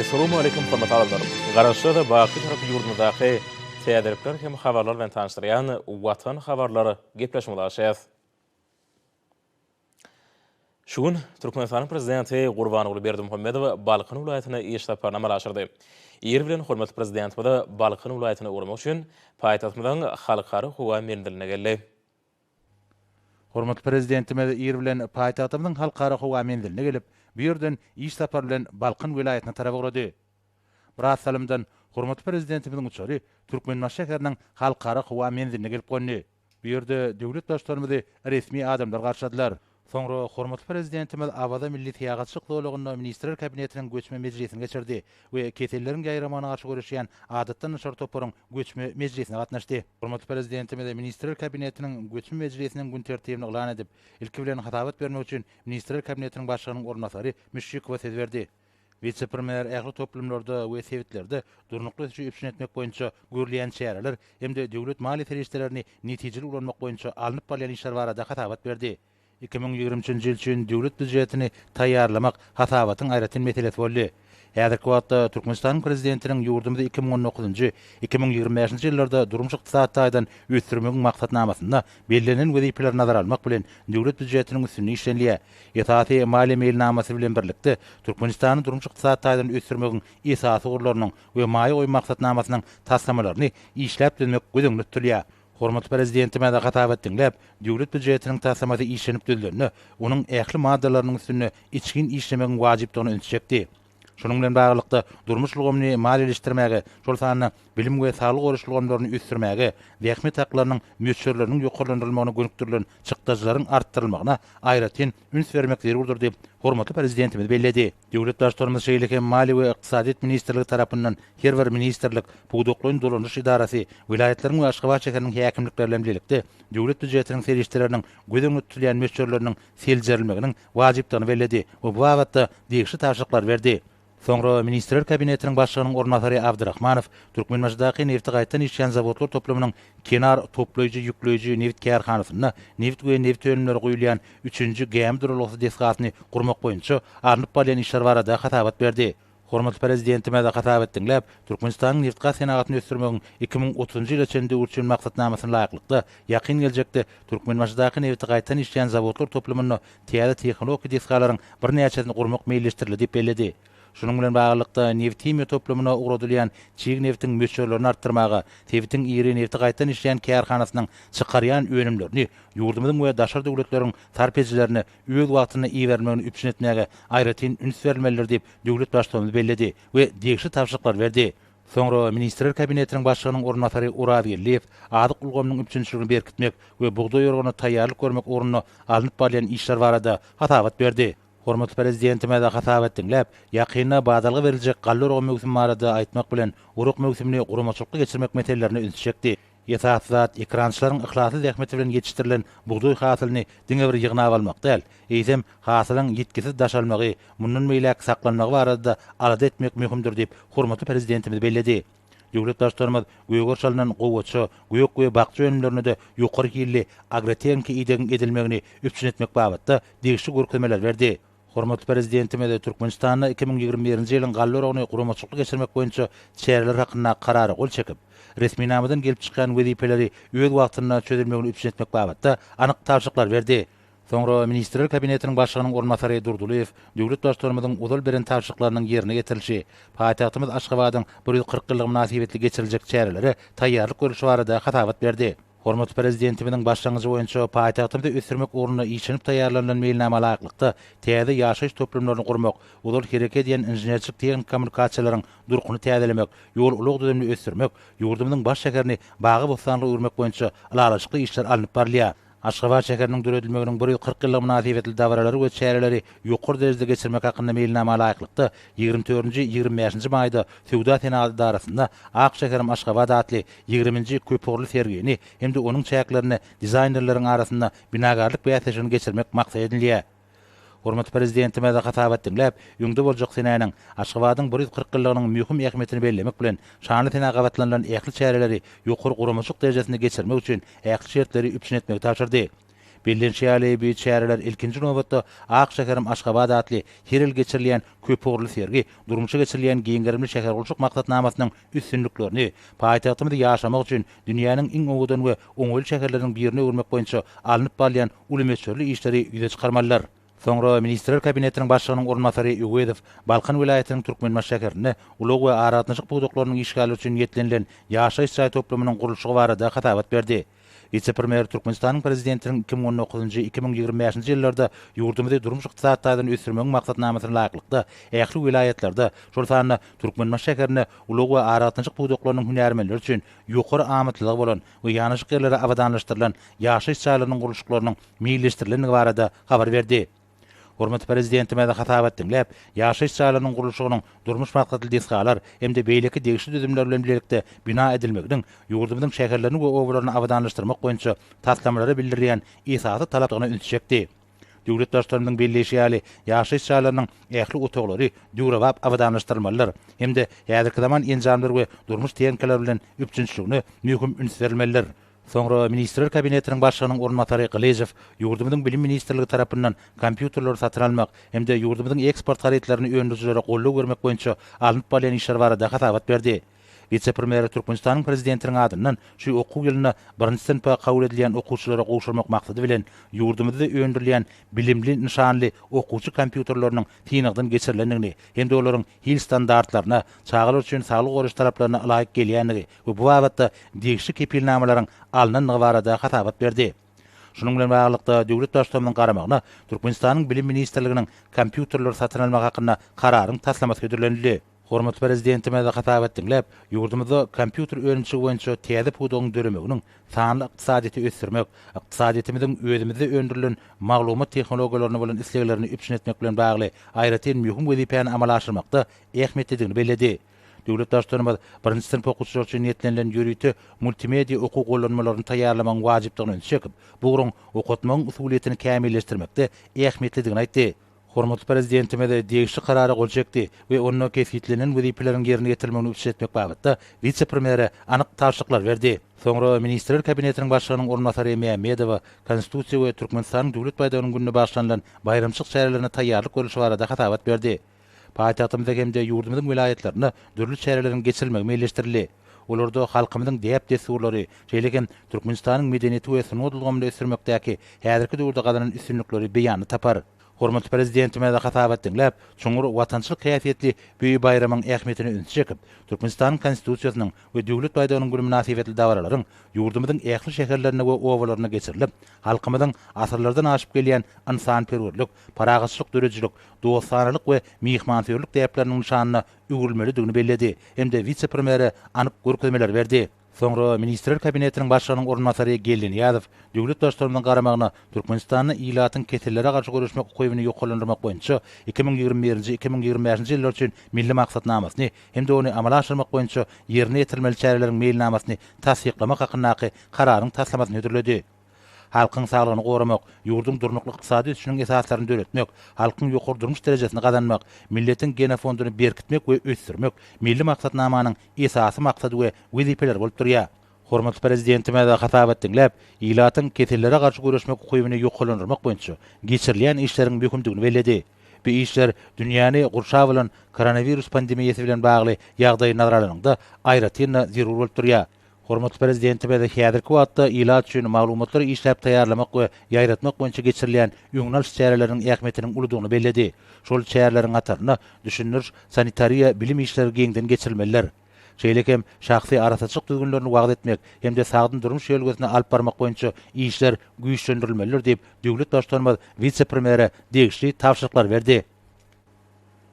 Essalawmaleýkim hormatly adamlar! Garaşsyz, baky Bitarap ýurdumyzdaky täzelikler hem habarlar bilen tanyşdyrýan Watan habarlar gepleşigimize başlaýas. Şu gün Türkmenistanyň Prezidenti Gurbanguly Berdimuhamedow Balkan welaýatyna iş saparyny amala aşyrdy. Ir bilen hormatly Prezidentimiz Balkan welaýatyna ugramak üçin paýtagtymyzyň Halkara howa menziline geldi. Hormatly Prezidentimiz ir bilen paýtagtymyzyň Halkara howa menziline gelip, bu ýerden iş sapary bilen Balkan welaýatyna tarap ugrady. Biraz salymdan hormatly Prezidentimiziň uçary Türkmenbaşy şäheriniň Halkara howa menziline gelip gondy. Bu ýerde döwlet Baştutanymyzy resmi adamlar garşyladylar. Soňra hormatly Prezidentimiz Awaza milli syýahatçylyk zolagynda Ministrler Kabinetiniň göçme mejlisini geçirdi we keselleriň ýaýramagyna garşy göreşýän adatdan daşary toparyň göçme mejlisine gatnaşdy. Hormatly Prezidentimiz Ministrler Kabinetiniň göçme mejlisiniň gün tertibini yglan edip, ilki bilen hasabat bermek üçin Ministrler Kabinetiniň Başlygynyň orunbasary Müşşikowa söz berdi. Wise-premýer ähli toplumlarda we sebitlerde durnukly ösüşi üpjün etmek boýunça görülýän çäreler hem-de döwlet maliýe serişdelerini netijeli ulanmak boýunça alnyp barylýan işler barada hasabat berdi. 2023 nji ýyl üçin döwlet býujetini taýýarlamak hasabatyň aýratyn meselesi boldy. Häzirki wagtda Türkmenistanyň Prezidentiniň ýurdumyzy 2019-njy, 2025-nji ýyllarda durmuş-ykdysady taýdan ösdürmegiň maksatnamasynda bellenen wezipeleri nazara almak bilen, döwlet býujetiniň üstünde işlenilýär. Esasy maliýe meýilnamasy bilen birlikde, Türkmenistany durmuş-ykdysady taýdan ösdürmegiň esasy ugurlarynyň we maýa goýum maksatnamasynyň taslamalaryny işläp düzmek göz öňünde tutulýar. Hormatly Prezidentimiz hasabat diňläp, Döwlet býujetiniň taslamasy işlenip düzlende, onuň ähli maddalarynyň üstünde içgin işlemegiň wajypdygyna ünsi çekdi. Şunuň bilen baglylykda, durmuş ulgamyny maliýeleşdirmäge, şol sanda bilim we saglygy goraýyş ulgamlaryny ösdürmäge, zähmet haklarynyň möçberleriniň ýokarlandyrylmagyna gönükdirilen çykdajylaryň artdyrylmagyna aýratyn üns bermek zerurdyr diýip, hormatly Prezidentimiz belledi. Döwlet Baştutanymyz şeýle hem Maliýe we ykdysadyýet ministrligi tarapyndan her bir ministrlik, pudaklaýyn dolandyryş edarasy, welaýatlaryň we Aşgabat şäheriniň häkimlikleri bilen bilelikde döwlet býujetiniň serişdeleriniň göz öňünde tutulýan möçberleriniň seljerilmeginiň wajypdygyny belledi we bu babatda degişli tabşyryklary berdi. Soňra Ministrler Kabinetiniň Başlygynyň orunbasary Abdyrahmanow Türkmenbaşydaky nebti gaýtadan işleýän zawodlar toplumynyň Kenar toplaýjy-ýükleýji nebit kärhanasynda nebit we nebit önümleri guýulýan üçünji gämi duralgasy desgasyny gurmak boýunça alnyp barylýan işler barada hasabat berdi. Hormatly Prezidentimiz hasabat diňläp, Türkmenistanyň nebitgaz senagatyny ösdürmegiň 2030-njy ýyla çenli döwür üçin maksatnamasyna laýyklykda, ýakyn geljekde Türkmenbaşydaky nebiti gaýtadan işleýän zawodlar toplumynda täze tehnologik desgalaryň birnäçesini gurmak meýilleşdirildi diýip belledi. Şunuň bilen baglylykda, nebithimiýa toplumyna ugradylýan çig nebitiň möçberlerini artdyrmaga, sebitiň iri nebiti gaýtadan işleýän kärhanasynyň çykarýan önümlerini ýurdumyzyň we daşary döwletleriň sarp edijilerine öz wagtynda iberilmegini üpjün etmäge aýratyn üns berilmelidir diýip, döwlet Baştutanymyz belledi we degişli tabşyryklary berdi. Soňra Ministrler Kabinetiniň Başlygynyň orunbasary Oraz Geldiýew azyk ulgamynyň üpjünçiligini berkitmek we bugdaý oragyna taýýarlyk görmek ugrunda alnyp barylýan işler barada hasabat berdi. Hormatly Prezidentimiz hasabat diňläp, ýakynda badalga beriljek galla oragy möwsümi barada aýtmak bilen, orak möwsümini guramaçylykly geçirmek meselelerine ünsi çekdi. Esasy zat, ekerançylaryň yhlasly zähmeti bilen ýetişdirilen bugdaý hasylyny diňe bir ýygnap almak däl, eýsem, hasylyň ýitgisiz daşalmagy, mundan beýläk saklanmagy barada-da alada etmek möhümdir diýip, hormatly Prezidentimiz belledi. Döwlet Baştutanymyz gögeriş alnan gowaça, gök we bakja önümlerine-de ýokary hilli agrotehniki idegiň edilmegini üpjün etmek babatda degişli görkezmeleri berdi. Hormatly Prezidentimiz Türkmenistanda 2021-nji ýylyň galla oragyny guramaçylykly geçirmek boýunça çäreler hakynda Karara gol çekip, resminamadan gelip çykýan wezipeleri öz wagtynda çözülmegini üpjün etmek babatda anyk tabşyryklary berdi. Soňra Ministrler Kabinetiniň Başlygynyň orunbasary Durdylyýew döwlet Baştutanymyzyň ozal beren tabşyryklarynyň ýerine ýetirilişi, paýtagtymyz Aşgabadyň 140 ýyllygy mynasybetli geçiriljek çärelere taýýarlyk görlüşi barada hasabat berdi. Hormatly Prezidentimiziň başlangyjy boýunça paýtagtymyzy ösdürmek ugrunda işlenip taýýarlanylan meýilnama laýyklykda, täze ýaşaýyş toplumlaryny gurmak, ozal hereket edýän inženerçilik-tehniki kommunikasiýalaryň durkuny täzelemek, ýol-ulag düzümini ösdürmek, ýurdumyzyň baş şäherini bagy-bossanlyga öwürmek boýunça ylalaşykly işler alnyp barylýar. Aşgabat şäheriniň döredilmeginiň 140 ýyllygy mynasybetli dabaralary we çäreleri ýokary derejede geçirmek hakynda meýilnama laýyklykda, ýigrimi dördünji, ýigrimi bäşinji maýda Söwda-senagat edarasynda Ak şäherim Aşgabat atly ýigriminji köpugurly sergini hem-de onuň çäklerinde dizaýnerleriň arasynda binagärlik bäsleşigini geçirmek maksat edinilýär. Hormatly Prezidentimiz hasabat diňläp, öňde boljak senäniň, Aşgabadyň 140 ýyllygynyň möhüm ähmiýetini bellemek bilen, şanly senä gabatlanylan ähli çäreleri ýokary guramaçylyk derejesinde geçirmek üçin ähli şertleri üpjün etmegi tabşyrdy. Bellenişi ýaly, bu çäreler ilkinji nobatda Ak şäherim Aşgabat atly her ýyl geçirilýän köpugurly sergi, durmuşa geçirilýän giň gerimli şähergurluşyk maksatnamasynyň üstünliklerini, paýtagtymyzy ýaşamak üçin dünýäniň iň owadan we oňaýly şäherleriniň birine öwürmek boýunça alnyp barylýan uly möçberli işleri ýüze çykarmalydyr. Soňra Ministrler Kabinetiniň Başlygynyň orunbasary Öwezow Balkan welaýatynyň Türkmenbaşy şäherinde ulag we aragatnaşyk pudaklarynyň işgärleri üçin niýetlenilen ýaşaýyş jaý toplumynyň gurluşygy barada hasabat berdi. Wise-premýer Türkmenistanyň Prezidentiniň 2019-njy, 2025-nji ýyllarda ýurdumyzy durmuş-ykdysady taýdan ösdürmegiň maksatnamasyna laýyklykda, ähli welaýatlarda, şol sanda Türkmenbaşy şäherinde ulag we aragatnaşyk pudaklarynyň hünärmenleri üçin ýokary amatlylygy bolan we ýanaşyk ýerleri abadanlaşdyrylan ýaşaýyş jaýlarynyň gurluşyklarynyň meýilleşdirilendigi barada habar berdi. Hormatly Prezidentimiz hasabat diňläp, ýaşaýyş jaýlarynyň gurluşygynyň durmuş maksatly desgalar hem-de beýleki degişli düzümler bilen bilelikde bina edilmeginiň ýurdumyzyň şäherlerini we obalaryny abadanlaşdyrmak boýunça taslamalara bildirilýän esasy talapdygyna ünsi çekdi. Döwlet Baştutanymyzyň belleýşi ýaly, ýaşaýyş jaýlarynyň ähli otaglary döwrebap abadanlaşdyrylmalydyr hem-de häzirki zaman enjamlar we durmuş tehnikalary bilen üpjünçiligine möhüm üns berilmelidir. Soňra Ministrler Kabinetiniň Başlygynyň orunbasary Gylyjow ýurdumyzyň Bilim ministrligi tarapyndan kompýuterleri satyn almak hem-de ýurdumyzyň eksport harytlaryny öndürijilere goldaw bermek boýunça alnyp barylýan işler barada hasabat berdi. Wise-premýer Türkmenistanyň Prezidentiniň adyndan şu okuw ýylynda birinji synpa kabul edilýän okuwçylara gowşurmak maksady bilen ýurdumyzda öndürilýän Bilimli nyşanly okuwçy kompýuterleriniň synagdan geçirilendigini hem-de olaryň hil standartlaryna, çagalar üçin saglygy goraýyş talaplaryna ylaýyk gelýändigi we bu babatda degişli kepilnamalaryň alnandygy barada hasabat berdi. Şunuň bilen baglylykda, döwlet Baştutanymyzyň garamagyna Türkmenistanyň Bilim ministrliginiň kompýuterleri satyn almak hakynda Kararyň taslamasy hödürlenildi. Hormatly Prezidentimiz hasabat diňläp, ýurdumyzda kompýuter önümçiligi boýunça täze pudagyň döremeginiň sanly ykdysadyýeti ösdürmek, ykdysadyýetimiziň özümizde öndürilen maglumat tehnologiýalaryna bolan isleglerini üpjün etmek bilen bagly aýratyn möhüm wezipäni amala aşyrmakda ähmiýetlidigini belledi. Döwlet Baştutanymyz birinji synp okuwçylary üçin niýetlenilen ýörite multimediýa okuw gollanmalaryny taýýarlamagyň wajypdygyna ünsi çekip, bu ugruň okatmagyň usulyýetini kämilleşdirmekde ähmiýetlidigini aýtdy. Hormatly Prezidentimiz degişli Karara gol çekdi we onda kesgitlenen wezipeleriň ýerine ýetirilmegini üpjün etmek babatda wise-premýere anyk tabşyryklary berdi. Soňra Ministrler Kabinetiniň Başlygynyň orunbasary Mämmedowa Konstitusiýa we Türkmenistanyň Döwlet baýdagynyň gününe bagyşlanylan baýramçylyk çärelerine taýýarlyk görlüşi barada hasabat berdi. Paýtagtymyzda hem-de ýurdumyzyň welaýatlarynda dürli çäreleriň geçirilmegi meýilleşdirildi. Olarda halkymyzyň däp-dessurlary, şeýle hem Türkmenistanyň medeniýeti we sungat ulgamyny ösdürmekdäki häzirki döwürde gazanan üstünlikleri beýanyny tapar. Hormatly Prezidentimiz hasabat diňläp, çuňňur watançylyk häsiýetli bu baýramyň ähmiýetine ünsi çekip, Türkmenistanyň Konstitusiýasynyň we Döwlet baýdagynyň güni mynasybetli dabaralaryň ýurdumyzyň ähli şäherlerinde we obalarynda geçirilip, halkymyzyň asyrlardan aşyp gelýän ynsanperwerlik, parahatçylyk döredijilik, dostanalyk we myhmansöýerlik däpleriniň nyşanyna öwrülmelidigini belledi hem-de wise-premýere anyk görkezmeleri berdi. Soňra Ministrler Kabinetiniň Başlygynyň orunbasary Geldi Nyýazow döwlet Baştutanymyzyň garamagyna Türkmenistanda ilatyň kesellere garşy göreşmek ukybyny ýokarlandyrmak boýunça 2021-nji, 2025-nji ýyllar üçin Milli maksatnamasyny hem-de ony amala aşyrmak boýunça ýerine ýetirilmeli çäreleriň meýilnamasyny tassyklamak hakyndaky Kararyň taslamasyny hödürledi. Halkyň saglygyny goramak, ýurduň durnukly ykdysady ösüşiniň esaslaryny döretmek, halkyň ýokary durmuş derejesini gazanmak, milletiň genofondyny berkitmek we ösdürmek Milli maksatnamanyň esasy maksady we wezipeleri bolup durýar. Hormatly Prezidentimiz hasabat diňläp, ilatyň kesellere garşy göreşmek ukybyny ýokarlandyrmak boýunça geçirilýän işleriň möhümdigini belledi. Bu işler dünýäni gurşap alan koronawirus pandemiýasy bilen bagly ýagdaýy nazara alanyňda aýratyn-da zerur bolup durýar. Hormatly Prezidentimiz häzirki wagtda ilat üçin maglumatlary işläp taýýarlamak we ýaýratmak boýunça geçirilýän öňüni alyş çäreleriniň ähmiýetiniň uludygyny belledi. Şol çäreleriň hatarynda düşündiriş, sanitariýa, bilim işleri giňden geçirilmelidir. Şeýle hem şahsy arassaçylyk düzgünlerini wagyz etmek hem-de sagdyn durmuş ýörelgesini alyp barmak boýunça işler güýçlendirilmelidir diýip, döwlet Baştutanymyz wise-premýere degişli tabşyryklary berdi.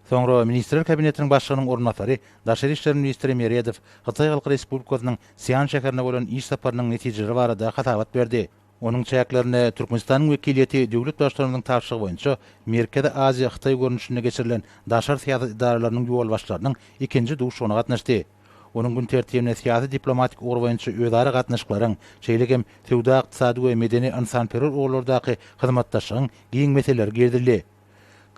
Soňra Ministrler Kabinetiniň Başlygynyň orunbasary, daşary işler ministri Meredow Hytaý Halk Respublikasynyň Sian şäherine bolan iş saparynyň netijeleri barada hasabat berdi. Onuň çäklerinde Türkmenistanyň wekiliýeti döwlet Baştutanymyzyň tabşyrygy boýunça Merkezi Aziýa-Hytaý görnüşinde geçirilen daşary syýasat edaralarynyň ýolbaşçylarynyň ikinji duşuşygyna gatnaşdy. Onuň gün tertibine syýasy-diplomatik ugur boýunça özara gatnaşyklaryň, şeýle hem söwda-ykdysady we medeni-ynsanperwer ugurlardaky hyzmatdaşlygyň giň meseleleri girizildi.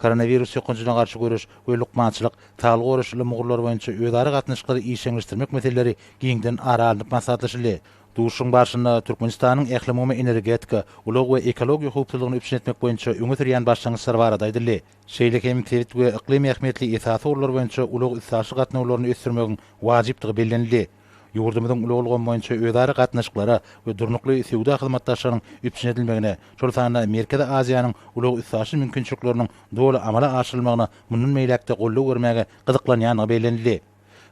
Koronawirus ýokanjyna garşy göreş we lukmançylyk, saglygy goraýyş ylym ugurlary boýunça özara gatnaşyklary işjeňleşdirmek meseleleri giňden ara alnyp maslahatlaşyldy. Duşuşygyň barşynda Türkmenistanyň ählumumy energetika, ulag we ekologiýa howpsuzlygyny üpjün etmek boýunça öňe sürýän başlangyçlary barada aýdyldy. Şeýle hem sebit we yklym ähmiýetli esasy ugurlar boýunça ulag-üstaşyr gatnawlaryny ösdürmegiň wajypdygy bellenildi. Ýurdumyzyň ulag ulgamy boýunça özara gatnaşyklara we durnukly söwda hyzmatdaşlygynyň üpjün edilmegine, şol sanda Merkezi Aziýanyň ulag-üstaşyr mümkinçilikleriniň doly amala aşyrylmagyna mundan beýläk-de goldaw bermäge gyzyklanýandygy bellenildi.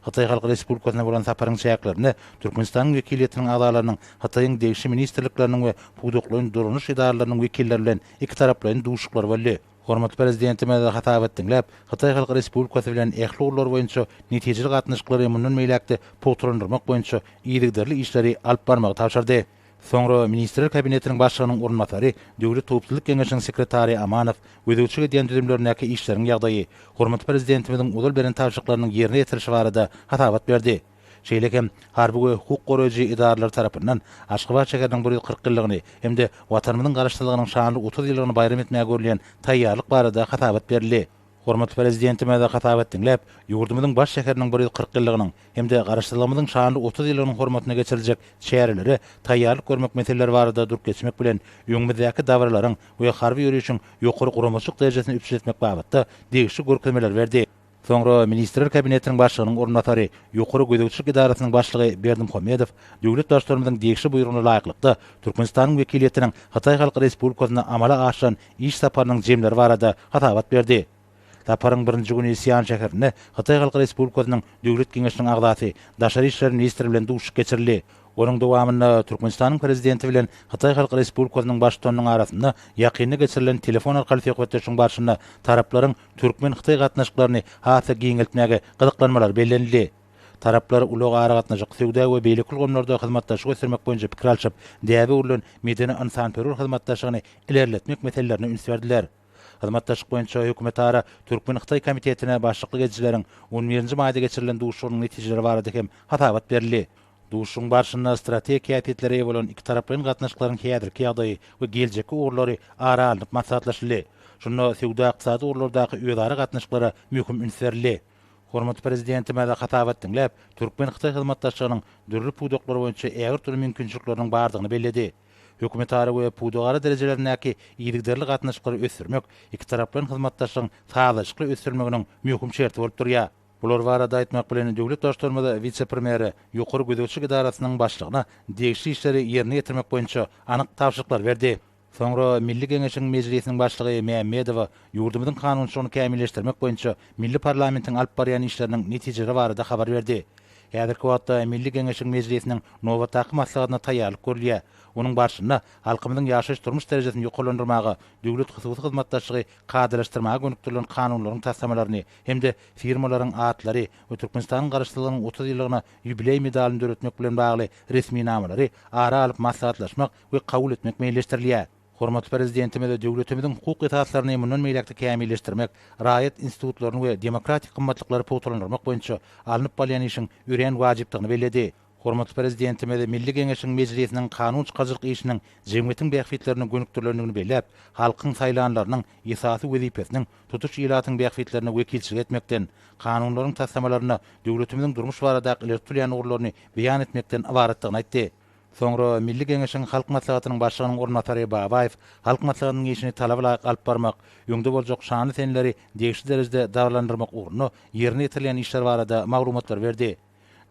Hytaý Halk Respublikasyna bolan saparyň çäklerinde Türkmenistanyň wekiliýetiniň agzalarynyň Hytaýyň degişli ministrlikleriniň we pudaklaýyn dolanyş edaralarynyň wekilleri bilen ikitaraplaýyn duşuşyklary boldy. Hormatly Prezidentimiz hasabat diňläp, Hytaý Halk Respublikasy bilen ähli ugurlar boýunça netijeli gatnaşyklary mundan beýläk-de pugtalandyrmak boýunça yzygiderli işleri alyp barmagy tabşyrdy. Soňra Ministrler Kabinetiniň Başlygynyň orunbasary, Döwlet howpsuzlyk geňeşiniň sekretary Amanow gözegçilik edýän düzümlerindäki işleriň ýagdaýy, hormatly Prezidentimiziň ozal beren tabşyryklarynyň ýerine ýetirilişi barada hasabat berdi. Şeýle hem harby we hukuk goraýjy edaralary tarapyndan Aşgabat şäheriniň 140 ýyllygyny hem-de Watanymyzyň Garaşsyzlygynyň şanly 30 ýyllygyny baýram etmäge görülýän taýýarlyk barada hasabat berildi. Hormatly Prezidentimiz hasabat diňläp, ýurdumyzyň baş şäheriniň 140 ýyllygynyň hem-de Garaşsyzlygymyzyň şanly 30 ýyllygynyň hormatyna geçiriljek çärelere taýýarlyk görmek meseleleri barada durup geçmek bilen, öňümizdäki dabaralaryň we harby ýörişiň ýokary guramaçylyk derejesini üpjün etmek babatda degişli görkezmeleri berdi. Soňra Ministrler Kabinetiniň Başlygynyň orunbasary, Ýokary gözegçilik edarasynyň başlygy Berdimuhamedow döwlet Baştutanymyzyň degişli buýrugyna laýyklykda, Türkmenistanyň wekiliýetiniň Hytaý Halk Respublikasyna amala aşyran iş saparynyň jemleri barada hasabat berdi. Saparyň birinji güni Sian şäherinde Hytaý Halk Respublikasynyň Döwlet Geňeşiniň agzasy, daşary işler ministri bilen duşuşyk geçirildi. Onuň dowamynda Türkmenistanyň Prezidenti bilen Hytaý Halk Respublikasynyň Baştutanynyň arasynda ýakynda geçirilen telefon arkaly söhbetdeşligiň barşynda taraplaryň türkmen-hytaý gatnaşyklaryny has-da giňeltmäge gyzyklanmalary bellenildi. Taraplar ulag-aragatnaşyk, söwda we beýleki ulgamlarda hyzmatdaşlygy ösdürmek boýunça pikir alşyp, däbe öwrülen medeni-ynsanperwer hyzmatdaşlygyny ilerletmek meselelerine üns berdiler. Hyzmatdaşlyk boýunça hökümetara türkmen-hytaý komitetine başlyklyk edijileriň on birinji maýda geçirilen duşuşygynyň netijeleri barada hem hasabat berildi. Duşuşygyň barşynda strategik häsiýetlere eýe bolan ikitaraplaýyn gatnaşyklaryň häzirki ýagdaýy we geljekki ugurlary ara alnyp maslahatlaşyldy. Şunda söwda-ykdysady ugurlardaky özara gatnaşyklara möhüm üns berildi. Hormatly Prezidentimiz hasabat diňläp, türkmen-hytaý hyzmatdaşlygynyň dürli pudaklar boýunça ägirt uly mümkinçilikleriniň bardygyny belledi. Hökümetara we pudagara derejelerindäki yzygiderli gatnaşyklary ösdürmek ikitaraplaýyn hyzmatdaşlygyň sazlaşykly ösdürilmeginiň möhüm şerti bolup durýar. Bular barada aýtmak bilen, döwlet Baştutanymyz wise-premýere, Ýokary gözegçilik edarasynyň başlygyna degişli işleri ýerine ýetirmek boýunça anyk tabşyryklary berdi. Soňra Milli Geňeşiň Mejlisiniň Başlygy Mämmedowa ýurdumyzyň kanunçylygyny kämilleşdirmek boýunça milli parlamentiň alyp barýan işleriniň netijeleri barada habar berdi. Häzirki wagtda Milli Geňeşiň Mejlisiniň nobatdaky maslahatyna taýýarlyk görülýär. Onuň barşynda halkymyzyň ýaşaýyş-durmuş derejesini ýokarlandyrmaga, döwlet-hususy hyzmatdaşlygy kadalaşdyrmaga gönükdirilen kanunlaryň taslamalaryny hem-de firmalaryň atlary we Türkmenistanyň Garaşsyzlygynyň 30 ýyllygyna ýubileý medalyny döretmek bilen bagly resminamalary ara alyp maslahatlaşmak we kabul etmek meýilleşdirilýär. Hormatly Prezidentimiz döwletimiziň hukuk esaslaryny mundan beýläk-de kämilleşdirmek, raýat institutlaryny we demokratik gymmatlyklary pugtalandyrmak boýunça alnyp barylýan işiň örän wajypdygyny belledi. Hormatly Prezidentimiz Milli Geňeşiň Mejlisiniň kanun çykaryjylyk işiniň jemgyýetiň bähbitlerine gönükdirilendigini belläp, halkyň saýlanlarynyň esasy wezipesiniň tutuş ilatyň bähbitlerine wekilçilik etmekden, kanunlaryň taslamalarynda döwletimiziň durmuş baradaky ileri tutulýan ugurlaryny beýan etmekden ybaratdygyny aýtdy. Soňra Milli Geňeşiň Halk Maslahatynyň Başlygynyň orunbasary Babaýew Halk Maslahatynyň işini talaba laýyk alyp barmak, öňde boljak şanly seneleri degişli derejede dabaralandyrmak ugrunda ýerine ýetirilýän işler barada maglumatlary berdi.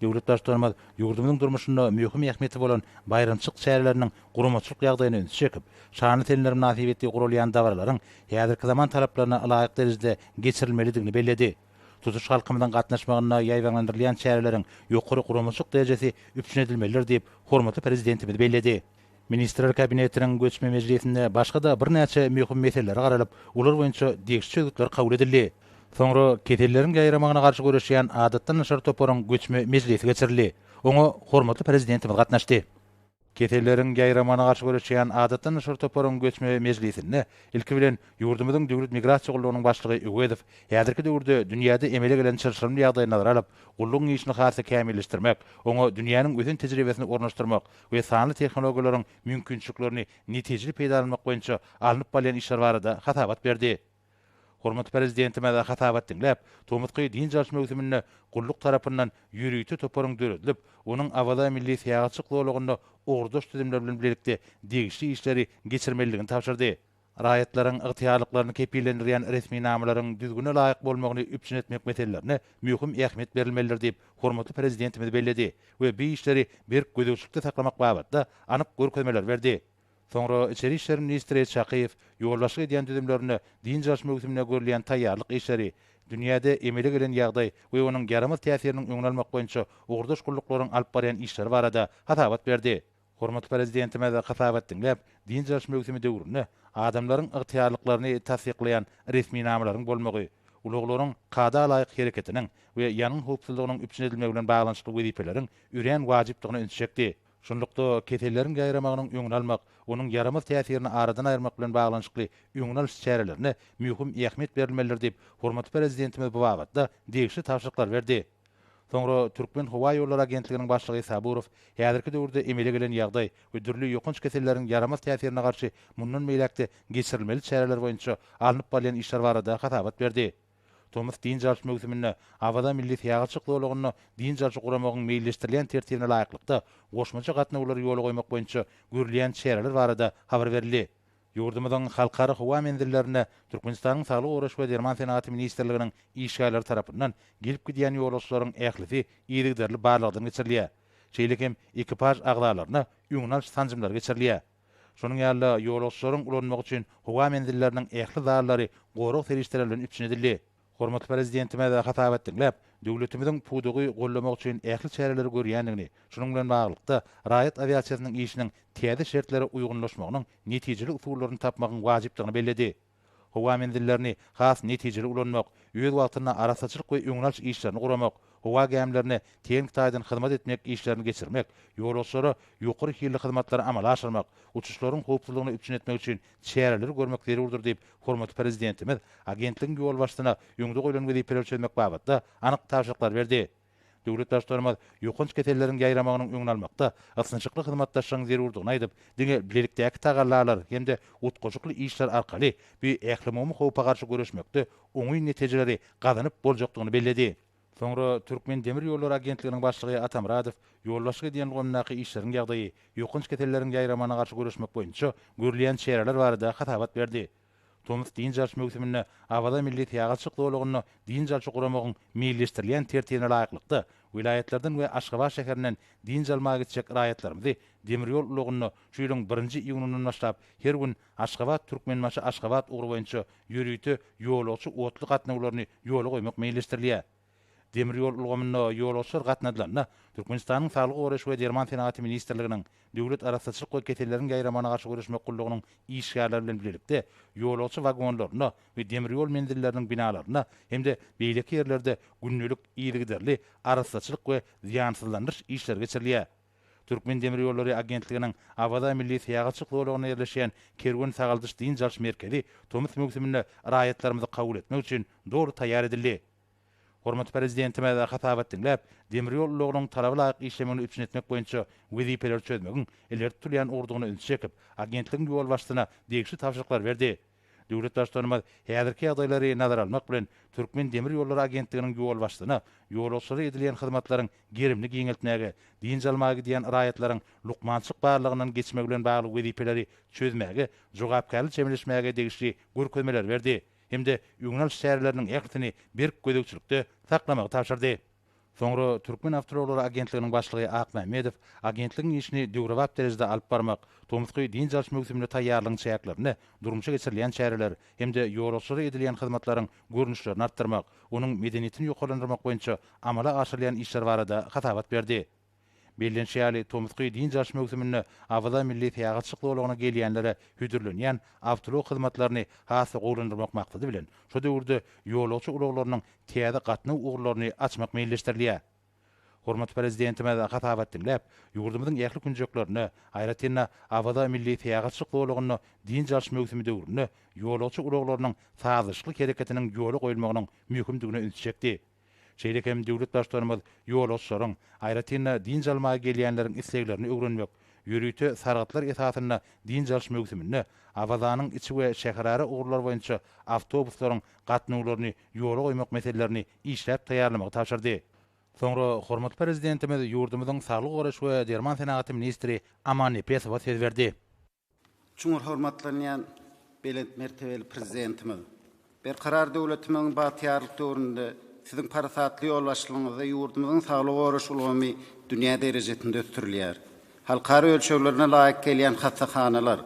Döwlet Baştutanymyz ýurdumyzyň durmuşynda möhüm ähmiýeti bolan baýramçylyk çäreleriniň guramaçylyk ýagdaýyna ünsi çekip, şanly seneler mynasybetli guralýan dabaralaryň häzirki zaman talaplaryna ylaýyk derejede geçirilmelidigini belledi. Tutuş halkymyzyň gatnaşmagynda ýaýbaňlandyrylýan çäreleriň ýokary guramaçylyk derejesi üpjün edilmelidir diýip, hormatly Prezidentimiz belledi. Ministrler Kabinetiniň göçme mejlisinde başga-da birnäçe möhüm meselelere garalyp, olar boýunça degişli çözgütler kabul edildi. Soňra keselleriň ýaýramagyna garşy göreşýän adatdan daşary toparyň göçme mejlisi geçirildi. Oňa hormatly Prezidentimiz gatnaşdy. Keselleriň ýaýramagyna garşy göreşýän adatdan daşary toparyň göçme mejlisinde ilki bilen ýurdumyzyň Döwlet migrasiýa gullugynyň başlygy Öwezow häzirki döwürde dünýäde emele gelen çylşyrymly ýagdaýy nazara alyp, gullugyň işini has-da kämilleşdirmek, oňa dünýäniň ösen tejribesini ornaşdyrmak we sanly tehnologiýalaryň mümkinçiliklerini netijeli peýdalanmak boýunça alnyp barylýan işler barada hasabat berdi. Hormatly Prezidentimiz hasabat diňläp, tomusky dynç alyş möwsüminde gulluk tarapyndan ýörite toparyň döredilip, onuň Awaza milli syýahatçylyk zolagynda ugurdaş düzümler bilen bilelikde degişli işleri geçirmelidigini tabşyrdy. Raýatlaryň ygtyýarlyklaryny kepillendirýän resminamalaryň düzgüne laýyk bolmagyny üpjün etmek meselelerine möhüm ähmiýet berilmelidir diýip, hormatly Prezidentimiz belledi we bu işleri berk gözegçilikde saklamak babatda anyk görkezmeleri berdi. Soňra içeri işler ministri Çakyýew ýolbaşçylyk edýän düzümlerinde dynç alyş möwsümine görülýän taýýarlyk işleri, dünýäde emele gelen ýagdaý we onuň ýaramaz täsiriniň öňüni almak boýunça ugurdaş gulluklaryň alyp barýan işleri barada hasabat berdi. Hormatly Prezidentimiz hasabat diňläp, dynç alyş möwsümi döwründe adamlaryň ygtyýarlyklaryny tassyklaýan resminamalaryň bolmagy, ulaglaryň kada laýyk hereketiniň we ýangyn howpsuzlygynyň üpjün edilmegi bilen baglanyşykly wezipeleriň örän wajypdygyna ünsi çekdi. Şunlukda, keselleriň ýaýramagynyň öňüni almak, onuň ýaramaz täsirini aradan aýyrmak bilen baglanyşykly öňüni alyş çärelerine möhüm ähmiýet berilmelidir diýip, hormatly Prezidentimiz bu babatda degişli tabşyryklary berdi. Soňra Türkmenhowaýollary agentliginiň başlygy Saburow häzirki döwürde emele gelen ýagdaý we dürli ýokanç keselleriň ýaramaz täsirine garşy mundan beýläk-de geçirilmeli çäreler boýunça alnyp barylýan işler barada hasabat berdi. Tomus dynç alyş möwsüminde Awaza milli syýahatçylyk zolagynda dynç alşy guramagyň meýilleşdirilýän tertibine laýyklykda goşmaça gatnawlary ýola goýmak boýunça görülýän çäreler barada habar berildi. Ýurdumyzyň halkara howa menzillerinde Türkmenistanyň Saglygy goraýyş we derman senagaty ministrliginiň işgärleri tarapyndan gelip gidýän ýolagçylaryň ählisi yzygiderli barlagdan geçirilýär. Şeýle hem ekipaž agzalaryna öňüni alyş sanjymlary geçirilýär. Şonuň ýaly-da, ýolagçylaryň ulanmagy üçin howa menzilleriniň ähli zallary gorag serişdeleri bilen üpjün edildi. Hormatly Prezidentimiz hasabat diňläp, döwletimiziň pudagy goldamak üçin ähli çäreleri görýändigini, şunuň bilen baglylykda, raýat awiasiýasynyň işiniň täze şertlere uýgunlaşmagynyň netijeli usullaryny tapmagyň wajypdygyny belledi. Howa menzillerini has netijeli ulanmak, öz wagtynda arassaçylyk we öňüni alyş işlerini guramak, howa gämilerine tehniki taýdan hyzmat etmek işlerini geçirmek, ýolagçylara ýokary hilli hyzmatlary amala aşyrmak, uçuşlaryň howpsuzlygyny üpjün etmek üçin çäreleri görmek zerurdyr diýip, hormatly Prezidentimiz agentligiň ýolbaşçysyna öňde goýlan wezipeleri çözmek babatda anyk tabşyryklary berdi. Döwlet Baştutanymyz ýokanç keselleriň ýaýramagynyň öňüni almakda ysnyşykly hyzmatdaşlygyň zerurdygyny aýdyp, diňe bilelikdäki tagallalar hem-de utgaşykly işler arkaly bu ählumumy howpa garşy göreşmekde oňyn netijeleri gazanyp boljakdygyny belledi. Soňra Türkmendemirýollary agentliginiň başlygy Atamyradow ýolbaşçylyk edýän ulgamyndaky işleriň ýagdaýy, ýokanç keselleriň ýaýramagyna garşy göreşmek boýunça görülýän çäreler barada hasabat berdi. Tomus dynç alyş möwsüminde Awaza milli syýahatçylyk zolagynda dynç alşy guramagyň meýilleşdirilýän tertibine laýyklykda, welaýatlardan we Aşgabat şäherinden dynç almaga gitjek raýatlarymyzy demir ýol ulagynda şu ýylyň birinji iýunyndan başlap her gün Aşgabat, Türkmenbaşy, Aşgabat ugry boýunça ýörite ýolagçy otly gatnawlaryny ýola goýmak meýilleşdirilýär. Demir ýol ulgamynda ýolagçylar gatnadylanda, Türkmenistanyň Saglygy goraýyş we derman senagaty ministrliginiň, Döwlet arassaçylyk we keselleriň ýaýramagyna garşy göreşmek gullugynyň işgärleri bilen bilelikde ýolagçy wagonlarynda we demir ýol menzilleriniň binalarynda hem-de beýleki ýerlerde gündelik yzygiderli arassaçylyk we zyýansyzlandyryş işleri geçirilýär. Türkmendemirýollary agentliginiň Awaza milli syýahatçylyk zolagynda ýerleşýän Kerwen sagaldyş-dynç alyş merkezi tomus möwsüminde raýatlarymyzy kabul etmek üçin doly taýýar edildi. Hormatly Prezidentimiz hasabat diňläp, demir ýol ulagynyň talaba laýyk işlemegini üpjün etmek boýunça wezipeleri çözmegiň ileri tutulýan ugurdygyna ünsi çekip, agentligiň ýolbaşçysyna degişli tabşyryklary berdi. Döwlet Baştutanymyz häzirki ýagdaýlary nazara almak bilen, Türkmendemirýollary agentliginiň ýolbaşçysyna ýolagçylara edilýän hyzmatlaryň gerimini giňeltmäge, dynç almaga gidýän raýatlaryň lukmançylyk barlagyndan geçmegi bilen bagly wezipeleri çözmäge jogapkärli çemeleşmäge degişli görkezmeleri berdi hem-de öňüni alyş çäreleriniň ählisini berk gözegçilikde saklamagy tabşyrdy. Soňra Türkmenawtoulaglary agentliginiň başlygy Akmämmedow agentligiň işini döwrebap derejede alyp barmak, tomusky dynç alyş möwsümine taýýarlygyň çäklerinde durmuşa geçirilýän çäreler hem-de ýolagçylara edilýän hyzmatlaryň görnüşlerini artdyrmak, onuň medeniýetini ýokarlandyrmak boýunça amala aşyrylýan işler barada hasabat berdi. Bellenişi ýaly, tomusky dynç alyş möwsüminde Awaza milli syýahatçylyk zolagyna gelýänlere hödürlenýän awtoulag hyzmatlaryny has-da gowulandyrmak maksady bilen, şu döwürde ýolagçy ulaglarynyň täze gatnaw ugurlaryny açmak meýilleşdirilýär. Hormatly Prezidentimiz hasabat diňläp, ýurdumyzyň ähli künjeklerinde, aýratyn-da, Awaza milli syýahatçylyk zolagynda dynç alyş möwsümi döwründe ýolagçy ulaglarynyň sazlaşykly hereketiniň ýola goýulmagynyň möhümdigine ünsi çekdi. Şeýle hem döwlet Baştutanymyz ýolagçylaryň, aýratyn-da, dynç almaga gelýänleriň isleglerini öwrenmek, ýörite sargytlar esasynda dynç alyş möwsüminde Awazanyň içi we şäherara ugurlar boýunça awtobuslaryň gatnawlaryny ýola goýmak meselelerini işläp taýýarlamagy tabşyrdy. Soňra hormatly Prezidentimiz ýurdumyzyň saglygy goraýyş we derman senagaty ministri Aman Nepesowa söz berdi. Çuňňur hormatlanýan belent mertebeli Prezidentimiz! Berkarar döwletimiziň bagtyýarlyk döwründe Siziň parasatly ýolbaşçylygyňyzda ýurdumyzyň saglygy goraýyş ulgamy dünýä derejesinde ösdürilýär. Halkara ölçeglerine laýyk gelýän hassahanalar,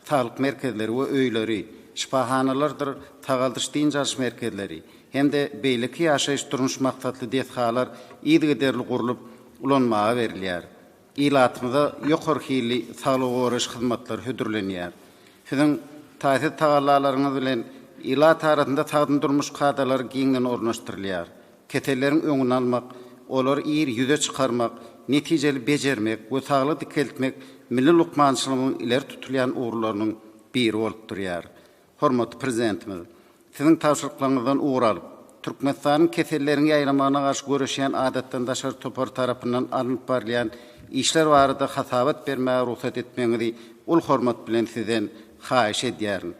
saglyk merkezleri we öýleri, şypahanalardyr sagaldyş-dynç alyş merkezleri hem-de beýleki ýaşaýyş-durmuş maksatly desgalar yzygiderli gurlup, ulanmaga berilýär. Ilatymyza ýokary hilli saglygy goraýyş hyzmatlary hödürlenýär. Siziň taýsyz tagallalaryňyz bilen ilat arasynda sagdyn durmuş kadalary giňden ornaşdyrylýar. Keselleriň öňüni almak, olary ir ýüze çykarmak, netijeli bejermek we saglygy dikeltmek milli lukmançylygymyzyň ileri tutulýan ugurlarynyň biri bolup durýar. Hormatly Prezidentimiz, Siziň tabşyryklaryňyzdan ugur alyp, Türkmenistanyň keselleriň ýaýramagyna garşy göreşýän Adatdan daşary topary tarapyndan alnyp barylýan işler barada hasabat bermäge rugsat etmegiňizi uly hormat bilen Sizden haýyş edýärin.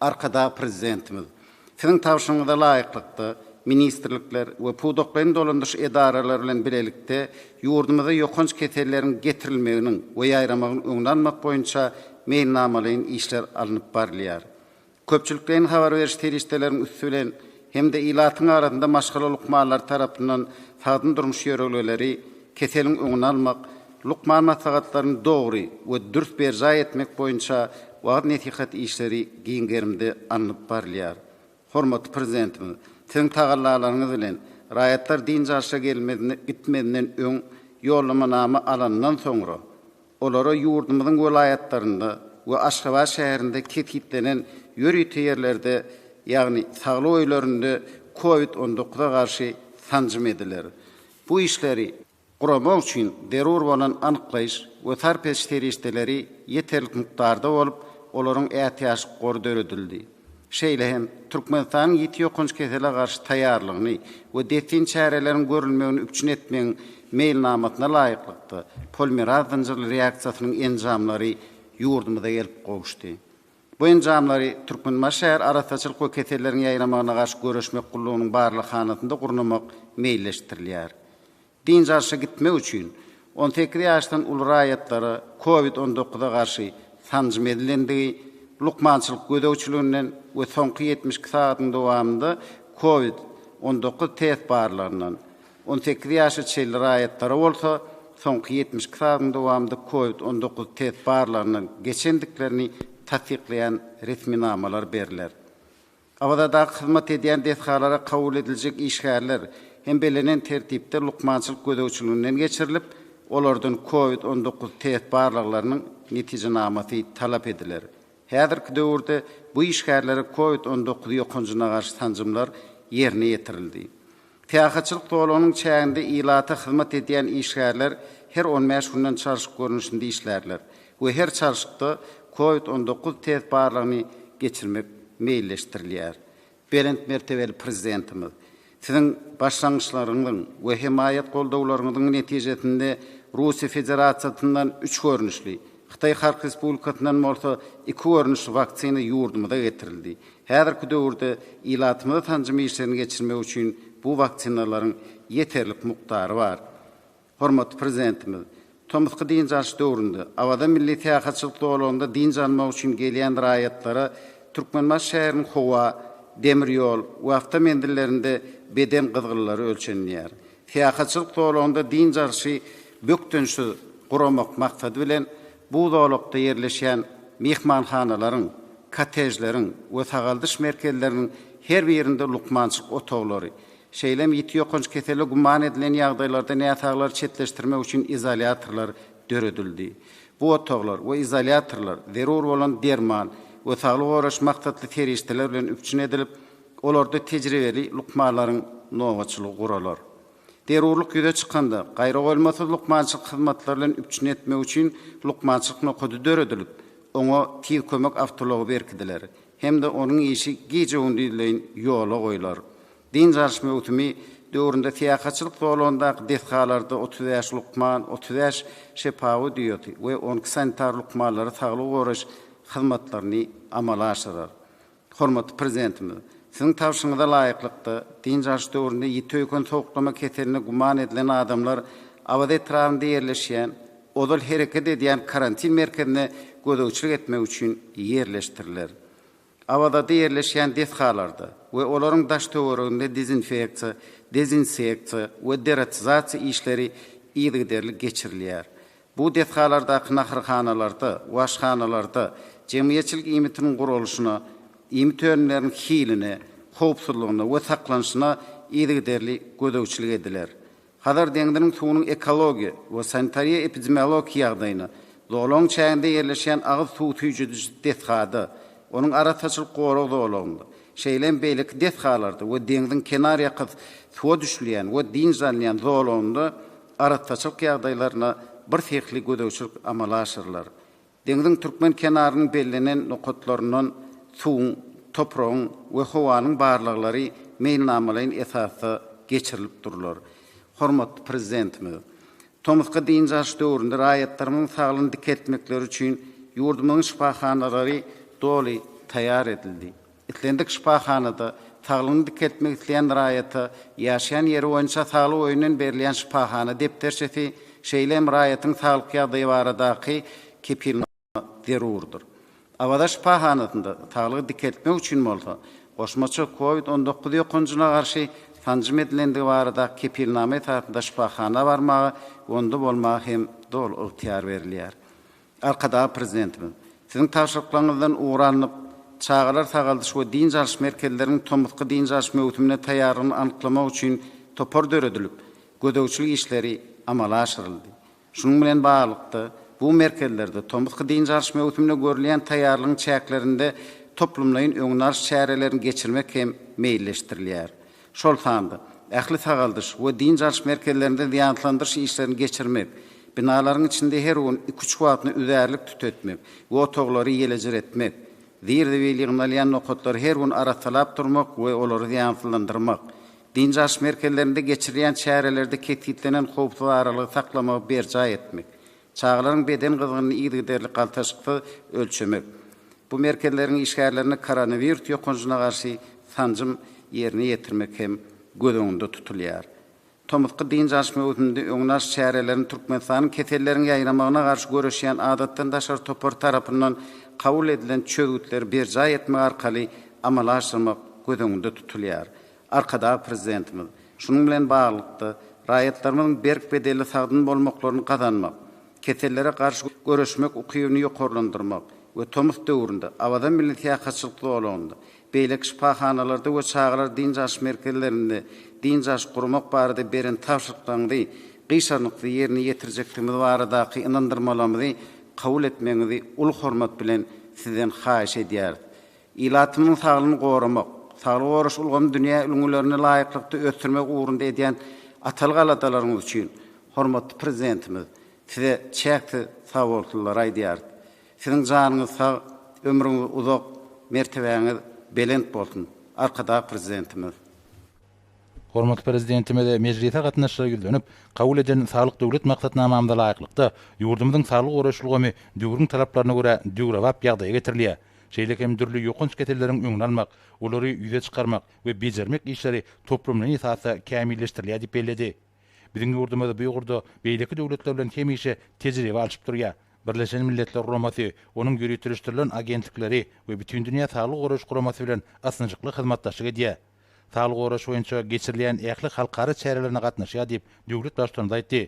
Arkadag Prezidentimiz, Siziň tabşyrygyňyza laýyklykda, ministrlikler we pudaklaýyn dolandyryş edaralary bilen bilelikde ýurdumyza ýokanç keselleriň getirilmeginiň we ýaýramagynyň öňüni almak boýunça meýilnamalaýyn işler alnyp barylýar. Köpçülikleýin habar beriş serişdeleriň üsti bilen hem-de ilatyň arasynda maşgala lukmanlary tarapyndan sagdyn durmuş ýörelgeleri, keseliň öňüni almak, lukman maslahatlaryny dogry we dürs berjaý etmek boýunça wagyz-nesihat işleri giň gerimde alnyp barylýar. Hormatly Prezidentimiz, Siziň tagallalaryňyz bilen, raýatlar dynç alşa gitmezinden öň ýollamanama alanyndan soňra, olara ýurdumyzyň welaýatlarynda we Aşgabat şäherinde kesgitlenen ýörite ýerlerde, ýagny saglyk öýlerinde Covid 19 a garşy sanjym ediler. Bu işleri guramak üçin zerur bolan anyklaýyş we sarp ediş serişdeleri ýeterlik mukdarda bolup, olaryň ätiýaçlyk gory döredildi. Şeýle hem, Türkmenistanyň ýiti ýokanç kesele garşy taýýarlygyny we dessin çäreleriň görülmegini üpjün etmegiň meýilnamasyna laýyklykda, polimeraz zynjyrly reaksiýasynyň enjamlary ýurdumyza gelip gowuşdy. Bu enjamlary Türkmenbaşy şäher arassaçylyk we keselleriň ýaýramagyna garşy göreşmek gullugynyň barlaghanasynda gurnamak meýilleşdirilýär. Dynç alşa gitmek üçin 18 ýaşdan uly raýatlara Covid 19 a garşy sanjym edilendigi, lukmançylyk gözegçiliginden we soňky 72 sagatyň dowamynda Covid 19 test barlagyndan, 18 ýaşa çenli raýatlara bolsa soňky 72 sagatyň dowamynda Covid 19 test barlagyndan geçendiklerini tassyklaýan resminamalar berler. Awazadaky hyzmat edýän desgalara kabul ediljek işgärler hem bellenen tertipde lukmançylyk gözegçiliginden geçirilip, olardan Covid 19 test barlaglarynyň netijenamasy talap ediler. Häzirki döwürde bu işgärlere Covid 19 ýokanjyna garşy sanjymlar ýerine ýetirildi. Syýahatçylyk zolagynyň çäginde ilata hyzmat edýän işgärler her on bäş günden çalşyk görnüşinde işlärler we her çalşykda Covid 19 test barlagyny geçirmek meýilleşdirilýär. Belent mertebeli Prezidentimiz, Siziň başlangyçlaryňyzyň we hemaýat-goldawlaryňyzyň netijesinde Russiýa Federasiýasyndan üç görnüşli, Hytaý Halk Respublikasyndan bolsa iki görnüşli waksina ýurdumyza getirildi. Häzirki döwürde ilatymyza sanjym işlerini geçirmek üçin bu waksinalaryň ýeterlik mukdary bar. Hormatly Prezidentimiz tomusky dynç alyş döwründe Awaza milli syýahatçylyk zolagynda dynç almak üçin gelýän raýatlara Türkmenbaşy şäheriniň howa, demir ýol we awtomenzillerinde beden gyzgynlary ölçenilýär. Syýahatçylyk zolagynda dynç alşy bökdençsiz guramak maksady bilen, bu zolakda ýerleşýän myhmanhanalaryň, kottejleriň we sagaldyş merkezleriniň her birinde lukmançylyk otaglary, şeýle hem ýiti ýokanç kesele güman edilen ýagdaýlarda näsaglary çetleşdirmek üçin izolýatorlar döredildi. Bu otaglar we izolýatorlar zerur bolan derman we saglygy goraýyş maksatly serişdeler bilen üpjün edilip, olarda tejribeli lukmanlaryň nobatçylygy guralar. Zerurlyk ýüze çykanda, gaýragoýulmasyz lukmançylyk hyzmatlary bilen üpjün etmek üçin lukmançylyk nokady döredilip, oňa Tiz kömek awtoulagy berkidiler hem-de onuň işi gije-gündizleýin ýola goýlar. Dynç alyş möwsümi döwründe syýahatçylyk zolagyndaky desgalarda 35 lukman, 35 şepagat uýasy we 12 sanitar lukmanlary saglygy goraýyş hyzmatlaryny amala aşyrar. Hormatly Prezidentimiz! Siziň tabşyrygyňyza laýyklykda, dynç alyş döwründe ýiti öýken sowuklama keseline güman edilen adamlar Awaza etrabynda ýerleşýän, ozal hereket edýän karantin merkezine gözegçilik etmek üçin ýerleşdiriler. Awazada ýerleşýän desgalarda we olaryň daş-töwereginde dezinfeksiýa, dezinseksiýa we deratizasiýa işleri yzygiderli geçirilýär. Bu desgalardaky naharhanalarda we aşhanalarda jemgyýetçilik iýmitiniň guralyşyna, iýmit önümleriniň hiline, howpsuzlygyna we saklanyşyna yzygiderli gözegçilik ediler. Hazar deňziniň suwunyň ekologiýa we sanitariýa-epidemiologiki ýagdaýyna, zolagyň çäginde ýerleşýän agyz suw süýjediji desgada, onuň arassaçylyk gorag zolagynda, şeýle hem beýleki desgalarda we deňziň kenarýaka suwa düşülýän we dynç alynýan zolagynda arassaçylyk ýagdaýlaryna birsyhly gözegçilik amala aşyrylar. Deňziň türkmen kenarynyň bellenen nokatlaryndan suwuň, topragyň we howanyň barlaglary meýilnamalaýyn esasda geçirilip durlar. Hormatly Prezidentimiz tomusky dynç alyş döwründe raýatlarymyzyň saglygyny dikeltmekleri üçin ýurdumyzyň şypahanalary doly taýýar edildi. Islendik şypahanada saglygyny dikeltmek isleýän raýata ýaşaýan ýeri boýunça saglyk öýünden berilýän şypahana depderçesi, şeýle hem raýatyň saglyk ýagdaýy baradaky kepilnama zerurdyr. Awaza şypahanasynda saglygy dikeltmek üçin bolsa, goşmaça Covid 19 ýokanjyna garşy sanjym edilendigi baradaky kepilnama esasynda şypahana barmaga we onda bolmaga hem doly ygtyýar berilýär. Arkadag Prezidentimiz, Siziň tabşyryklaryňyzdan ugur alnyp, çagalar sagaldyş we dynç alyş merkezleriniň tomusky dynç alyş möwsümine taýýarlygyny anyklamak üçin topar döredilip, gözegçilik işleri amala aşyryldy. Şunuň bilen baglylykda, bu merkezlerde tomusky dynç alyş möwsümine görülýän taýýarlygyň çäklerinde toplumlaýyn öňüni alyş çärelerini geçirmek hem meýilleşdirilýär. Şol sanda, ähli sagaldyş we dynç alyş merkezlerinde zyýansyzlandyryş işlerini geçirmek, binalaryň içinde her gün iki-üç wagtyna üzärlik tütetmek we otaglary ýelejiretmek, zir-zibil ýygnalýan nokatlary her gün arassalap durmak we olary zyýansyzlandyrmak, dynç alyş merkezlerinde geçirilýän çärelerde kesgitlenen howpsuz aralygy saklamagy berjaý etmek, Çagalaryň beden gyzgynyny yzygiderli galtaşyksyz ölçemek, bu merkezleriň işgärlerine koronawirus ýokanjyna garşy sanjym ýerine ýetirmek hem göz öňünde tutulýar. Tomusky dynç alyş möwsüminde öňüni alyş çärelerini Türkmenistanyň keselleriň ýaýramagyna garşy göreşýän adatdan daşary topary tarapyndan kabul edilen çözgütleri berjaý etmek arkaly amala aşyrmak göz öňünde tutulýar. Arkadag Prezidentimiz, şunuň bilen baglylykda, raýatlarymyzyň berk bedenli sagdyn bolmaklaryny gazanmak, kesellere garşy göreşmek ukybyny ýokarlandyrmak we tomus döwründe Awaza milli syýahatçylyk zolagynda, beýleki şypahanalarda we çagalar dynç alyş merkezlerinde dynç alyş gurmak barada beren tabşyryklaryňyzy gyşarnyksyz ýerine ýetirjekdigimiz baradaky ynandyrmalarymyzy kabul etmegiňizi uly hormat bilen Sizden haýyş edýäris. Ilatymyzyň saglygyny goramak, saglygy goraýyş ulgamyny dünýä ülňülerine laýyklykda ösdürmek ugrunda edýän atalyk aladalaryňyz üçin, hormatly Prezidentimiz, Size çäksiz sagbolsunlary aýdýarys. Siziň janyňyz sag, ömrüňiz uzak, mertebäňiz belent bolsun, Arkadag Prezidentimiz! Hormatly Prezidentimiz mejlise gatnaşyjylara ýüzlenip, kabul eden Saglyk Döwlet maksatnamamyza laýyklykda, ýurdumyzyň saglygy goraýyş ulgamy döwrüň talaplaryna görä döwrebap ýagdaýa getirilýär. Şeýle hem dürli ýokanç keselleriň öňüni almak, olary ýüze çykarmak we bejermek işleri toplumlaýyn esasda kämilleşdirilýär diýip belledi. Biziň ýurdumyz bu ugurda beýleki döwletler bilen hemişe tejribe alşyp durýar. Birleşen Milletler Guramasy, onuň ýöriteleşdirilen agentlikleri we Bütindünýä Saglygy Goraýyş Guramasy bilen ysnyşykly hyzmatdaşlyk edýär. Saglygy goraýyş boýunça geçirilýän ähli halkara çärelerine gatnaşýar diýip, döwlet Baştutanymyz aýtdy.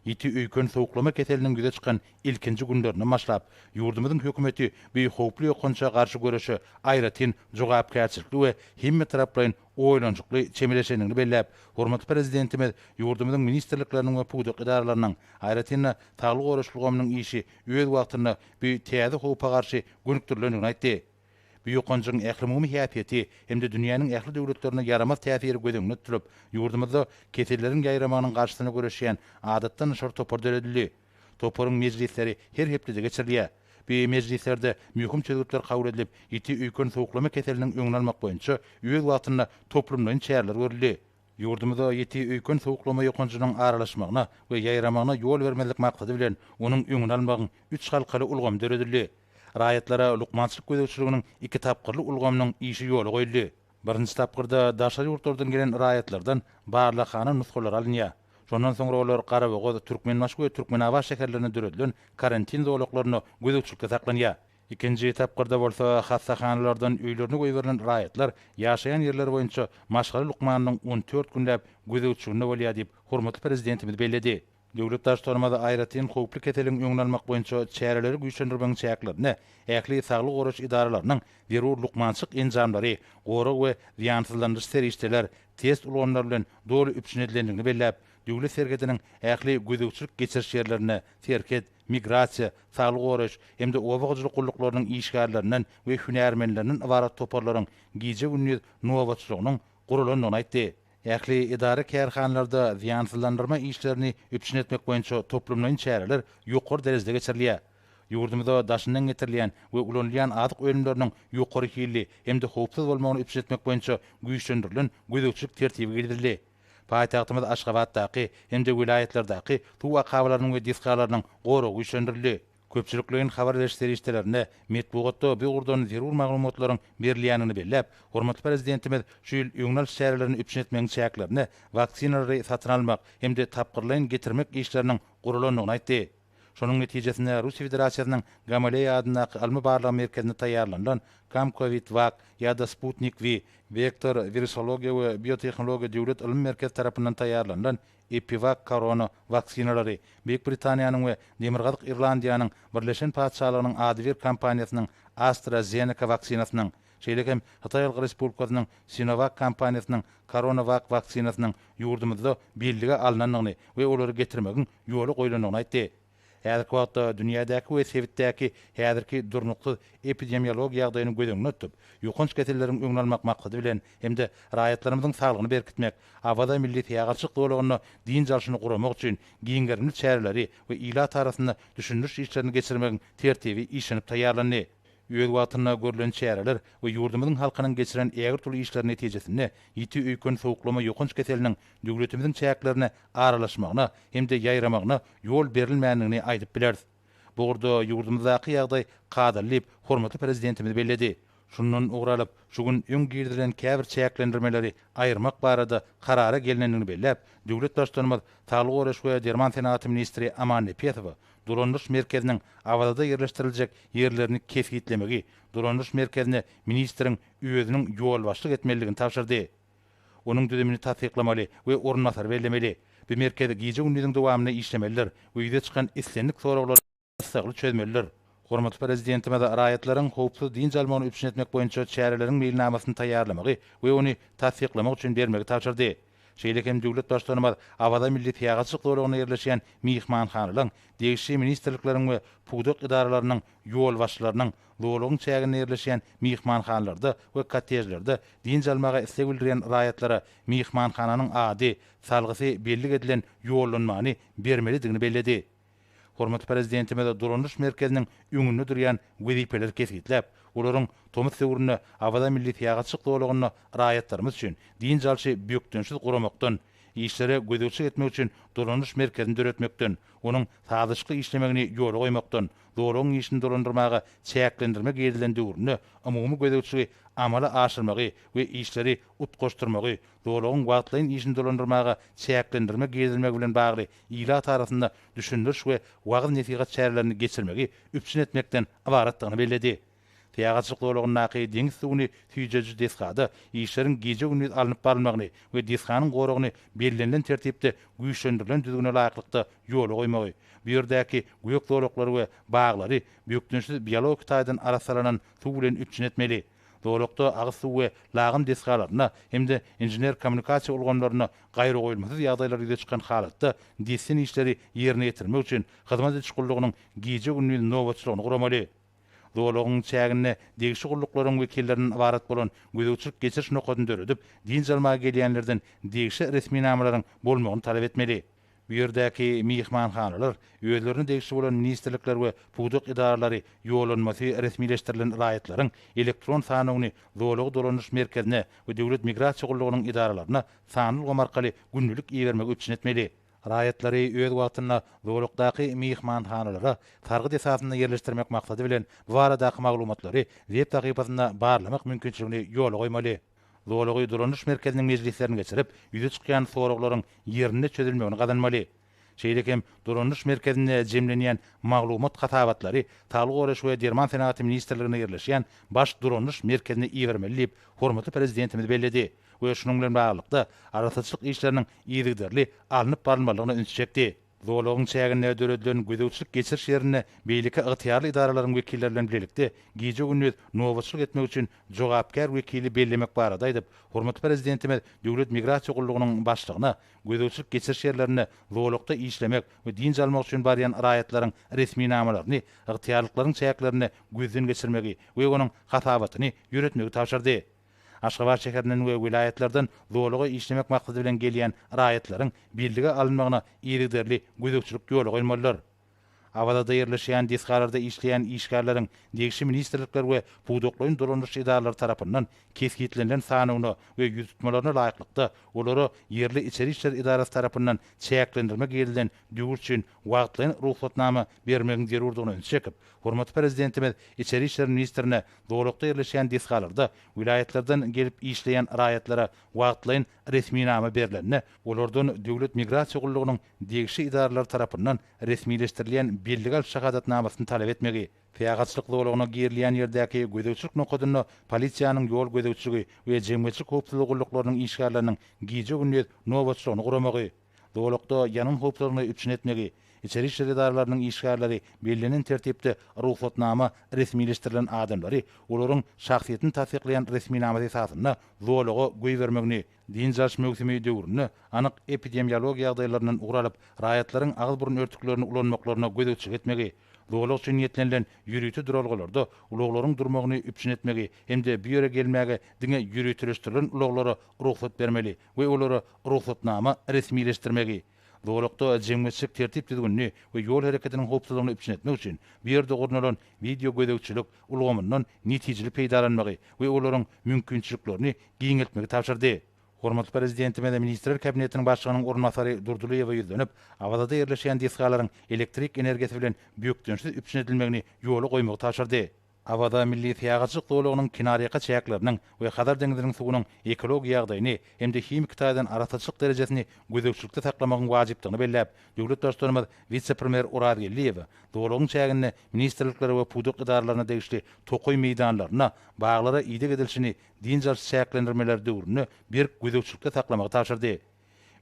Ýiti öýken sowuklama keseliniň ýüze çykan ilkinji günlerinden başlap, ýurdumyzyň hökümeti bu howply ýokança garşy göreşe aýratyn jogapkärçilikli we hemmetaraplaýyn oýlanyşykly çemeleşendigini belläp, hormatly Prezidentimiz ýurdumyzyň ministrlikleriniň we pudak edaralarynyň, aýratyn-da, saglygy goraýyş ulgamynyň işi öz wagtynda bu täze howpa garşy gönükdirilendigini aýtdy. Bu ýokanjyň ählumumy häsiýeti hem-de dünýäniň ähli döwletlerine ýaramaz täsiri göz öňünde tutulyp, ýurdumyzda keselleriň ýaýramagynyň garşysyna göreşýän adatdan daşary topar döredildi. Toparyň mejlisleri her hepdede geçirilýär. Bu mejlislerde möhüm çözgütler kabul edilip, ýiti öýken sowuklama keseliniň öňüni almak boýunça öz wagtynda toplumlaýyn çäreler görüldi. Ýurdumyza ýiti öýken sowuklama ýokanjynyň aralaşmagyna we ýaýramagyna ýol bermezlik maksady bilen, onuň öňüni almagyň üç halkaly ulgamy döredildi. Raýatlara lukmançylyk gözegçiliginiň iki tapgyrly ulgamynyň işi ýola goýuldy. Birinji tapgyrda daşary ýurtlardan gelen raýatlardan barlaghana nusgalary alynýar. Şondan soňra olar Garabogaz, Türkmenbaşy we Türkmenabat şäherlerinde döredilen karantin zolaklarynda gözegçilikde saklanýar. Ikinji tapgyrda bolsa hassahanalardan öýlerine goýberilen raýatlar ýaşaýan ýerleri boýunça maşgala lukmanynyň 14 günläp gözegçiliginde bolýar diýip, hormatly Prezidentimiz belledi. Döwlet Baştutanymyz aýratyn howply keseliň öňüni almak boýunça çäreleri güýçlendirmegiň çäklerinde ähli saglygy goraýyş edaralarynyň zerur lukmançylyk enjamlary, gorag we zyýansyzlandyryş serişdeler, test ulgamlary bilen doly üpjün edilendigini belläp, Döwlet serhediniň ähli gözegçilik geçiriş ýerlerinde serhet, migrasiýa, saglygy goraýyş hem-de oba hojalyk gulluklarynyň işgärlerinden we hünärmenlerinden ybarat toparlaryň gije-gündiz nobatçylygynyň guralandygyny aýtdy. Ähli edara-kärhanalarda zyýansyzlandyrma işlerini üpjün etmek boýunça toplumlaýyn çäreler ýokary derejede geçirilýär. Ýurdumyza daşyndan getirilýän we ulanylýan azyk önümleriniň ýokary hilli hem-de howpsuz bolmagyny üpjün etmek boýunça güýçlendirilen gözegçilik tertibi girizildi. Paýtagtymyz Aşgabatdaky hem-de welaýatlardaky suw akabalarynyň we desgalarynyň goragy güýçlendirildi. Köpçülikleýin habar beriş serişdelerinde, metbugatda bu ugurdan zerur maglumatlaryň berilýändigini belläp, hormatly Prezidentimiz şu ýyl öňüni alyş çärelerini üpjün etmegiň çäklerinde waksinalary satyn almak hem-de tapgyrlaýyn getirmek işleriniň guralandygyny aýtdy. Şonuň netijesinde Russiýa Federasiýasynyň Gamaleýa adyndaky ylmy-barlag merkezinde taýýarlanylan Kamkovid-Wak ýa-da Sputnik-V, Wektor wirusologiýa we biotehnologiýa döwlet ylmy merkezi tarapyndan taýýarlanylan EpiVak Korona waksinalary, Beýik Britaniýanyň we Demirgazyk Irlandiýanyň Birleşen Patyşalygynyň adybir kompaniýasynyň AstraZeneca waksinasynyň, şeýle hem Hytaý Halk Respublikasynyň Sinovac kompaniýasynyň CoronaVac waksinasynyň ýurdumyzda bellige alnandygyny we olary getirmegiň ýola goýlandygyny aýtdy. Häzirki wagtda dünýädäki we sebitdäki häzirki durnuksyz epidemiologik ýagdaýyny göz öňünde tutup, ýokanç keselleriň öňüni almak maksady bilen hem-de raýatlarymyzyň saglygyny berkitmek, Awaza milli syýahatçylyk zolagynda dynç alşyny guramak üçin giň gerimli çäreleri we ilat arasynda düşündiriş işlerini geçirmegiň tertibi işlenip taýýarlandy. Öz wagtynda görlen çäreler we ýurdumyzyň halkynyň geçiren ägirt uly işleri netijesinde ýiti öýken sowuklama ýokanç keseliniň döwletimiziň çäklerine aralaşmagyna hem-de ýaýramagyna ýol berilmändigini aýdyp bileris. Bu ugurda ýurdumyzdaky ýagdaý kadaly diýip, hormatly Prezidentimiz belledi. Şundan ugur alyp, şu gün öň girizilen käbir çäklendirmeleri aýyrmak barada karara gelnendigini belläp, döwlet Baştutanymyz saglygy goraýyş we derman senagaty ministri Aman Nepesowa dolandyryş merkeziniň Awazada ýerleşdiriljek ýerlerini kesgitlemegi, dolandyryş merkezine ministriň özüniň ýolbaşçylyk etmelidigini tabşyrdy. Onuň düzümini tassyklamaly we orunbasary bellemeli. Bu merkez gije-gündiziň dowamynda işlemelidir we ýüze çykan islendik soraglary gyssagly çözmelidir. Hormatly Prezidentimiz raýatlaryň howpsuz dynç almagyny üpjün etmek boýunça çäreleriň meýilnamasyny taýýarlamagy we ony tassyklamak üçin bermegi tabşyrdy. Şeýle hem döwlet Baştutanymyz Awaza milli syýahatçylyk zolagynda ýerleşýän myhmanhanalaryň, degişli ministrlikleriň we pudak edaralarynyň ýolbaşçylarynyň zolagyň çäginde ýerleşýän myhmanhanalarda we kottejlerde dynç almaga isleg bildirýän raýatlara myhmanhananyň ady, salgysy bellik edilen ýollanmany bermelidigini belledi. Hormatly Prezidentimiz dolandyryş merkeziniň öňünde durýan wezipeleri kesgitläp, olaryň tomus döwründe Awaza milli syýahatçylyk zolagynda raýatlarymyz üçin dynç alşy bökdençsiz guramakdan, işlere gözegçilik etmek üçin dolandyryş merkezini döretmekden, onuň sazlaşykly işlemegini ýola goýmakdan, zolagyň işini dolandyrmaga çäklendirme girizilen döwründe umumy gözegçiligi amala aşyrmagy we işleri utgaşdyrmagy, zolagyň wagtlaýyn işini dolandyrmaga çäklendirme girizilmegi bilen bagly ilat arasynda düşündiriş we wagyz-nesihat çärelerini geçirmegi üpjün etmekden ybaratdygyny belledi. Syýahatçylyk zolagyndaky deňiz suwuny süýjediji desgada işleriň gije-gündiz alnyp barylmagyny we desganyň goragyny bellenilen tertipde güýçlendirilen düzgüne laýyklykda ýola goýmagy, bu ýerdäki gök zolaklary we baglary bökdençsiz biologik taýdan arassalanan suw bilen üpjün etmeli. Zolakda agyz suw we lagym desgalarynda hem-de inžener-kommunikasiýa ulgamlarynda gaýragoýulmasyz ýagdaýlar ýüze çykan halatda dessin işleri ýerine ýetirmek üçin hyzmat ediş gullugynyň gije-gündiz nobatçylygyny guramaly. Zolagyň çäginde degişli gulluklaryň wekillerinden ybarat bolan gözegçilik-geçiriş nokadyny döredip, dynç almaga gelýänlerden degişli resminamalaryň bolmagyny talap etmeli. Bu ýerdäki myhmanhanalar, özlerine degişli bolan ministrlikler we pudak edaralary ýollanmasy resmileşdirilen raýatlaryň elektron sanawyny zolagy dolandyryş merkezine we Döwlet migrasiýa gullugynyň edaralaryna sanly ulgam arkaly gündelik ibermegi üpjün etmeli. Raýatlary öz wagtynda zolakdaky myhmanhanalara sargyt esasynda ýerleşdirmek maksady bilen bu baradaky maglumatlary web sahypasynda barlamak mümkinçiligini ýola goýmaly. Zolagy dolandyryş merkeziniň mejlislerini geçirip, ýüze çykýan soraglaryň ýerinde çözülmegini gazanmaly. Şeýle hem dolandyryş merkezinde jemlenýän maglumat hasabatlary Saglygy goraýyş we derman senagaty ministrliginde ýerleşýän Baş dolandyryş merkezine ibermeli diýip, hormatly Prezidentimiz belledi we şunuň bilen baglylykda, arassaçylyk işleriniň yzygiderli alnyp barylmalydygyna ünsi çekdi. Zolagyň çäginde döredilen gözegçilik-geçiriş ýerinde beýleki ygtyýarly edaralaryň wekilleri bilen bilelikde gije-gündiz nobatçylyk etmek üçin jogapkär wekili bellemek barada aýdyp, hormatly Prezidentimiz Döwlet migrasiýa gullugynyň başlygyna gözegçilik-geçiriş ýerlerinde zolakda işlemek we dynç almak üçin barýan raýatlaryň resminamalaryny ygtyýarlyklaryň çäklerinde gözden geçirmegi we onuň hasabatyny ýöretmegi tabşyrdy. Aşgabat şäherinden we welaýatlardan zolaga işlemek maksady bilen gelýän raýatlaryň bellige alynmagyna yzygiderli gözegçilik ýola goýulmalydyr. Awazada ýerleşýän desgalarda işleýän işgärleriň degişli ministrlikler we pudaklaýyn dolandyryş edaralary tarapyndan kesgitlenilen sanawyna we ýüztutmalaryna laýyklykda olara ýerli içeri işler edarasy tarapyndan çäklendirme girizilen döwür üçin wagtlaýyn rugsatnama bermegiň zerurdygyna ünsi çekip, hormatly Prezidentimiz içeri işler ministrine Zolakda ýerleşýän desgalarda welaýatlardan gelip işleýän raýatlara wagtlaýyn resminama berlende, olardan Döwlet migrasiýa gullugynyň degişli edaralary tarapyndan resmileşdirilýän bellige alyş şahadatnamasyny talap etmegi, syýahatçylyk zolagyna girilýän ýerdäki gözegçilik nokadynda polisiýanyň ýol gözegçiligi we jemgyýetçilik howpsuzlygy gulluklarynyň işgärleriniň gije-gündiz nobatçylygyny guramagy, Zolakda ýangyn howpsuzlygyny üpjün etmegi, içeri işler edaralarynyň işgärleri bellenen tertipde rugsatnama resmileşdirilen adamlary olaryň şahsyýetini tassyklaýan resminamasy esasynda zolaga goýbermegini, dynç alyş möwsümi döwründe anyk epidemiologiýa ýagdaýlaryndan ugur alyp, raýatlaryň agyz-burun örtüklerini ulanmaklaryna gözegçilik etmegi, zolak üçin niýetlenilen ýörite duralgalarda ulaglaryň durmagyny üpjün etmegi hem-de bu ýere gelmäge diňe ýöriteleşdirilen ulaglara rugsat bermeli we olara rugsatnama resmileşdirmegi, zolakda jemgyýetçilik tertip-düzgünini we ýol hereketiniň howpsuzlygyny üpjün etmek üçin bu ýerde gurnalan wideogözegçilik ulgamyndan netijeli peýdalanmagy we olaryň mümkinçiliklerini giňeltmegi tabşyrdy. Hormatly Prezidentimiz Ministrler Kabinetiniň Başlygynyň orunbasary Durdylyýewe ýüzlenip, Awazada ýerleşýän desgalaryň elektrik energiýasy bilen bökdençsiz üpjün edilmegini ýola goýmagy tabşyrdy. Awaza milli syýahatçylyk zolagynyň kenarýaka çäkleriniň we Hazar deňziniň suwunyň ekologik ýagdaýyny hem-de himiki taýdan arassaçylyk derejesini gözegçilikde saklamagyň wajypdygyny belläp, döwlet Baştutanymyz wise-premýer Orazgeldiýewe zolagyň çäginde ministrliklere we pudak edaralaryna degişli tokaý meýdanlaryna baglara ideg edilişini dynç alyş çäklendirmeleri döwründe berk gözegçilikde saklamagy tabşyrdy.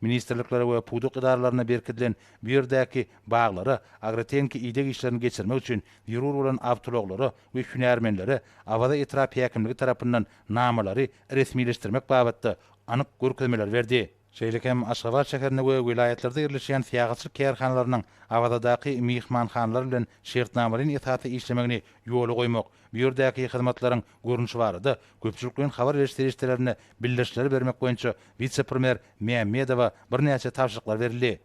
Ministrliklere we pudak edaralaryna berkidilen bu ýerdäki baglara agrotehniki ideg işlerini geçirmek üçin zerur bolan awtoulaglara we hünärmenlere Awaza etrap häkimligi tarapyndan namalary resmileşdirmek babatda anyk görkezmeleri berdi. Şeýle hem Aşgabat şäherinde we welaýatlarda ýerleşýän syýahatçylyk kärhanalarynyň Awazadaky myhmanhanalar bilen şertnamalaýyn esasda işlemegini ýola goýmak, bu ýerdäki hyzmatlaryň görnüşi barada köpçülikleýin habar beriş serişdelerinde bildirişleri bermek boýunça wise-premýer Mämmedowa birnäçe tabşyryklar berildi.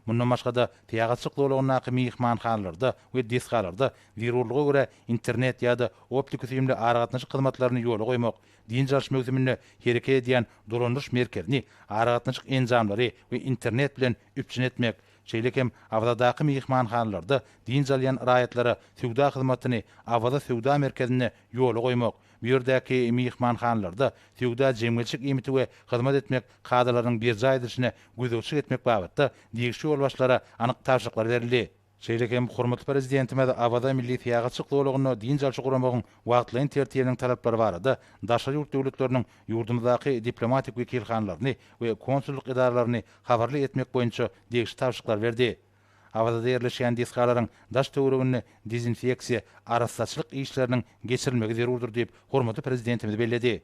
Mundan başga-da, syýahatçylyk zolagyndaky myhmanhanalarda we desgalarda zerurlyga görä internet ýa-da optiki-süýümli aragatnaşyk hyzmatlaryny ýola goýmak, dynç alyş möwsüminde hereket edýän dolandyryş merkezini aragatnaşyk enjamlary we internet bilen üpjün etmek, şeýle hem Awazadaky myhmanhanalarda dynç alýan raýatlara söwda hyzmatyny Awaza söwda merkezinde ýola goýmak, bu ýerdäki myhmanhanalarda söwda-jemgyýetçilik iýmiti we hyzmat etmek kadalarynyň berjaý edilişine gözegçilik etmek babatda degişli ýolbaşçylara anyk tabşyryklar berildi. Şeýle hem hormatly Prezidentimiz Awaza milli syýahatçylyk zolagynda dynç alşy guramagyň wagtlaýyn tertibiniň talaplary barada daşary ýurt döwletleriniň ýurdumyzdaky diplomatik wekilhanalaryny we konsullyk edaralaryny habarly etmek boýunça degişli tabşyryklary berdi. Awazada ýerleşýän desgalaryň daş-töwereginde dezinfeksiýa, arassaçylyk işleriniň geçirilmegi zerurdyr diýip, hormatly Prezidentimiz belledi.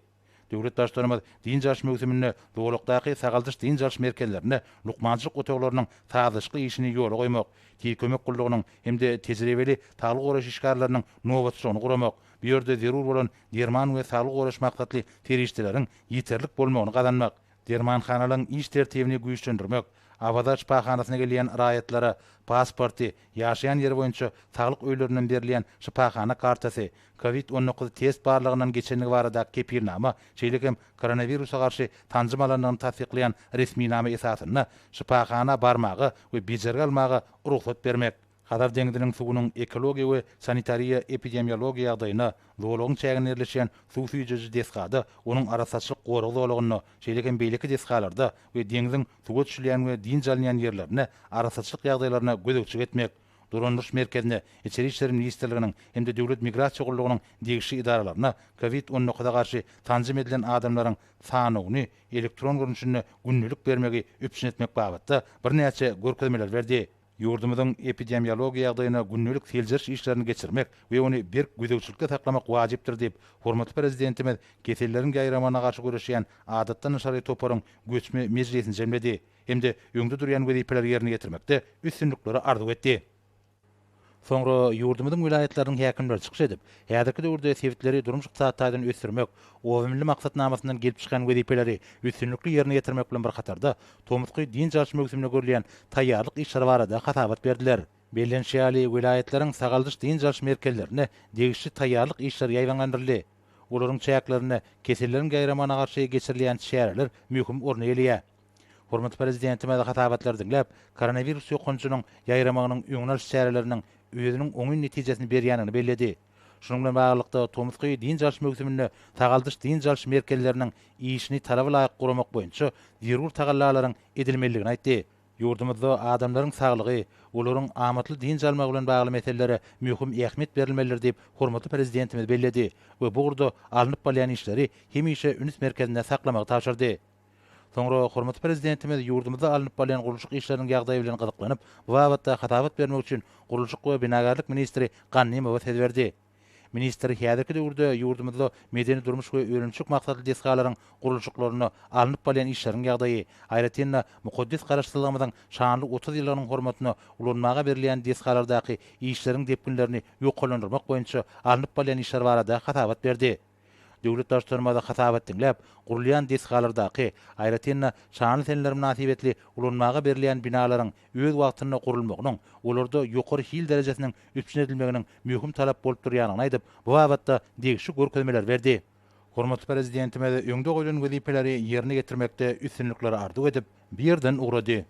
Döwlet Baştutanymyz dynç alyş möwsüminde zolakdaky sagaldyş-dynç alyş merkezlerinde lukmançylyk otaglarynyň sazlaşykly işini ýola goýmak, Tiz kömek gullugynyň hem-de tejribeli saglygy goraýyş işgärleriniň nobatçylygyny guramak, bu ýerde zerur bolan derman we saglygy goraýyş maksatly serişdeleriň ýeterlik bolmagyny gazanmak, Dermanhanalaryň iş tertibini güýçlendirmek, Awaza şypahanasyna gelýän raýatlara pasporty, ýaşaýan ýeri boýunça saglyk öýlerinden berilýän şypahana kartasy, Covid 19 test barlagyndan geçendigi baradaky kepilnama, şeýle hem koronawirusa garşy sanjym alandygyny tassyklaýan resminama esasynda şypahana barmaga we bejergi almaga rugsat bermek. Hazar deňziniň suwunyň ekologiýa we sanitariýa-epidemiologiýa ýagdaýyna, zolagyň çäginde ýerleşýän suw süýjeji desgada, onuň arassaçylyk gorag zolagynda, şeýle hem beýleki desgalarda we deňziň suwa düşülýän we dynç alynýan ýerlerinde arassaçylyk ýagdaýlaryna gözegçilik etmek, Dolandyryş merkezine, Içeri işler ministrliginiň hem-de Döwlet migrasiýa gullugynyň degişli edaralaryna Covid on dokuza garşy sanjym edilen adamlaryň sanawyny elektron görnüşinde gündelik bermegi üpjün etmek babatda birnäçe görkezmeleri berdi. Ýurdumyzyň epidemiologiýa ýagdaýyna gündelik seljeriş işlerini geçirmek we ony berk gözegçilikde saklamak wajypdyr diýip, hormatly Prezidentimiz keselleriň ýaýramagyna garşy göreşýän adatdan daşary toparyň göçme mejlisini jemledi hem-de öňde durýan wezipeleri ýerine ýetirmekde üstünlikleri arzuw etdi. Soňra ýurdumyzyň welaýatlarynyň häkimleri çykyş edip, häzirki döwürde sebitleri durmuş-ykdysady taýdan ösdürmek, Oba milli maksatnamasyndan gelip çykýan wezipeleri üstünlikli ýerine ýetirmek bilen bir hatarda, tomusky dynç alyş möwsümine görülýän taýýarlyk işleri barada hasabat berdiler. Bellenişi ýaly, welaýatlaryň sagaldyş-dynç alyş merkezlerinde degişli taýýarlyk işleri ýaýbaňlandyryldy. Olaryň çäklerinde keselleriň ýaýramagyna garşy geçirilýän çäreler möhüm orun eýeleýär. Hormatly Prezidentimiz hasabatlary diňläp, koronawirus ýokanjynyň ýaýramagynyň öňüni alyş çäreleriniň özüniň oňyn netijesini berýändigini belledi. Şunuň bilen baglylykda, tomusky dynç alyş möwsüminde sagaldyş-dynç alyş merkezleriniň işini talaba laýyk guramak boýunça zerur tagallalaryň edilmelidigini aýtdy. Ýurdumyzda adamlaryň saglygy, olaryň amatly dynç almagy bilen bagly meselelere möhüm ähmiýet berilmelidir diýip, hormatly Prezidentimiz belledi we bu ugurda alnyp barylýan işleri hemişe üns merkezinde saklamagy tabşyrdy. Soňra hormatly Prezidentimiz ýurdumyzda alnyp barylýan gurluşyk işleriniň ýagdaýy bilen gyzyklanyp, bu babatda hasabat bermek üçin gurluşyk we binagärlik ministri Gannymowa söz berdi. Ministr häzirki döwürde ýurdumyzda medeni-durmuş we önümçilik maksatly desgalaryň gurluşyklarynda alnyp barylýan işleriň ýagdaýy, aýratyn-da, mukaddes Garaşsyzlygymyzyň şanly 30 ýyllygynyň hormatyna ulanmaga berilýän desgalardaky işleriň depginlerini ýokarlandyrmak boýunça alnyp barylýan işler barada hasabat berdi. Döwlet Baştutanymyz hasabat diňläp, gurulýan desgalardaky, aýratyn-da, şanly seneler mynasybetli ulanmaga berilýän binalaryň öz wagtynda gurulmagynyň, olarda ýokary hil derejesiniň üpjün edilmeginiň möhüm talap bolup durýandygyny aýdyp, bu babatda degişli görkezmeleri berdi. Hormatly Prezidentimiz öňde goýlan wezipeleri ýerine ýetirmekde üstünlikleri arzuw edip, bu ýerden ugrady.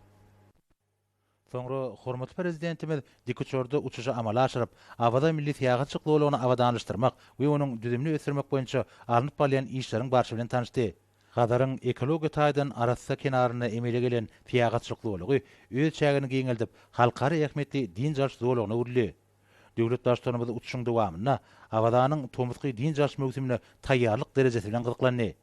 Soňra hormatly Prezidentimiz dikuçarda uçuşy amala aşyryp, Awaza milli syýahatçylyk zolagyny abadanlaşdyrmak we onuň düzümini ösdürmek boýunça alnyp barylýan işleriň barşy bilen tanyşdy. Hazaryň ekologiýa taýdan arassa kenarynda emele gelen syýahatçylyk zolagy öz çägini giňeldip, halkara ähmiýetli dynç alyş zolagyna öwrüldi. Döwlet Baştutanymyz uçuşyň dowamynda Awazanyň tomusky dynç alyş möwsümine taýýarlyk derejesi bilen gyzyklandy.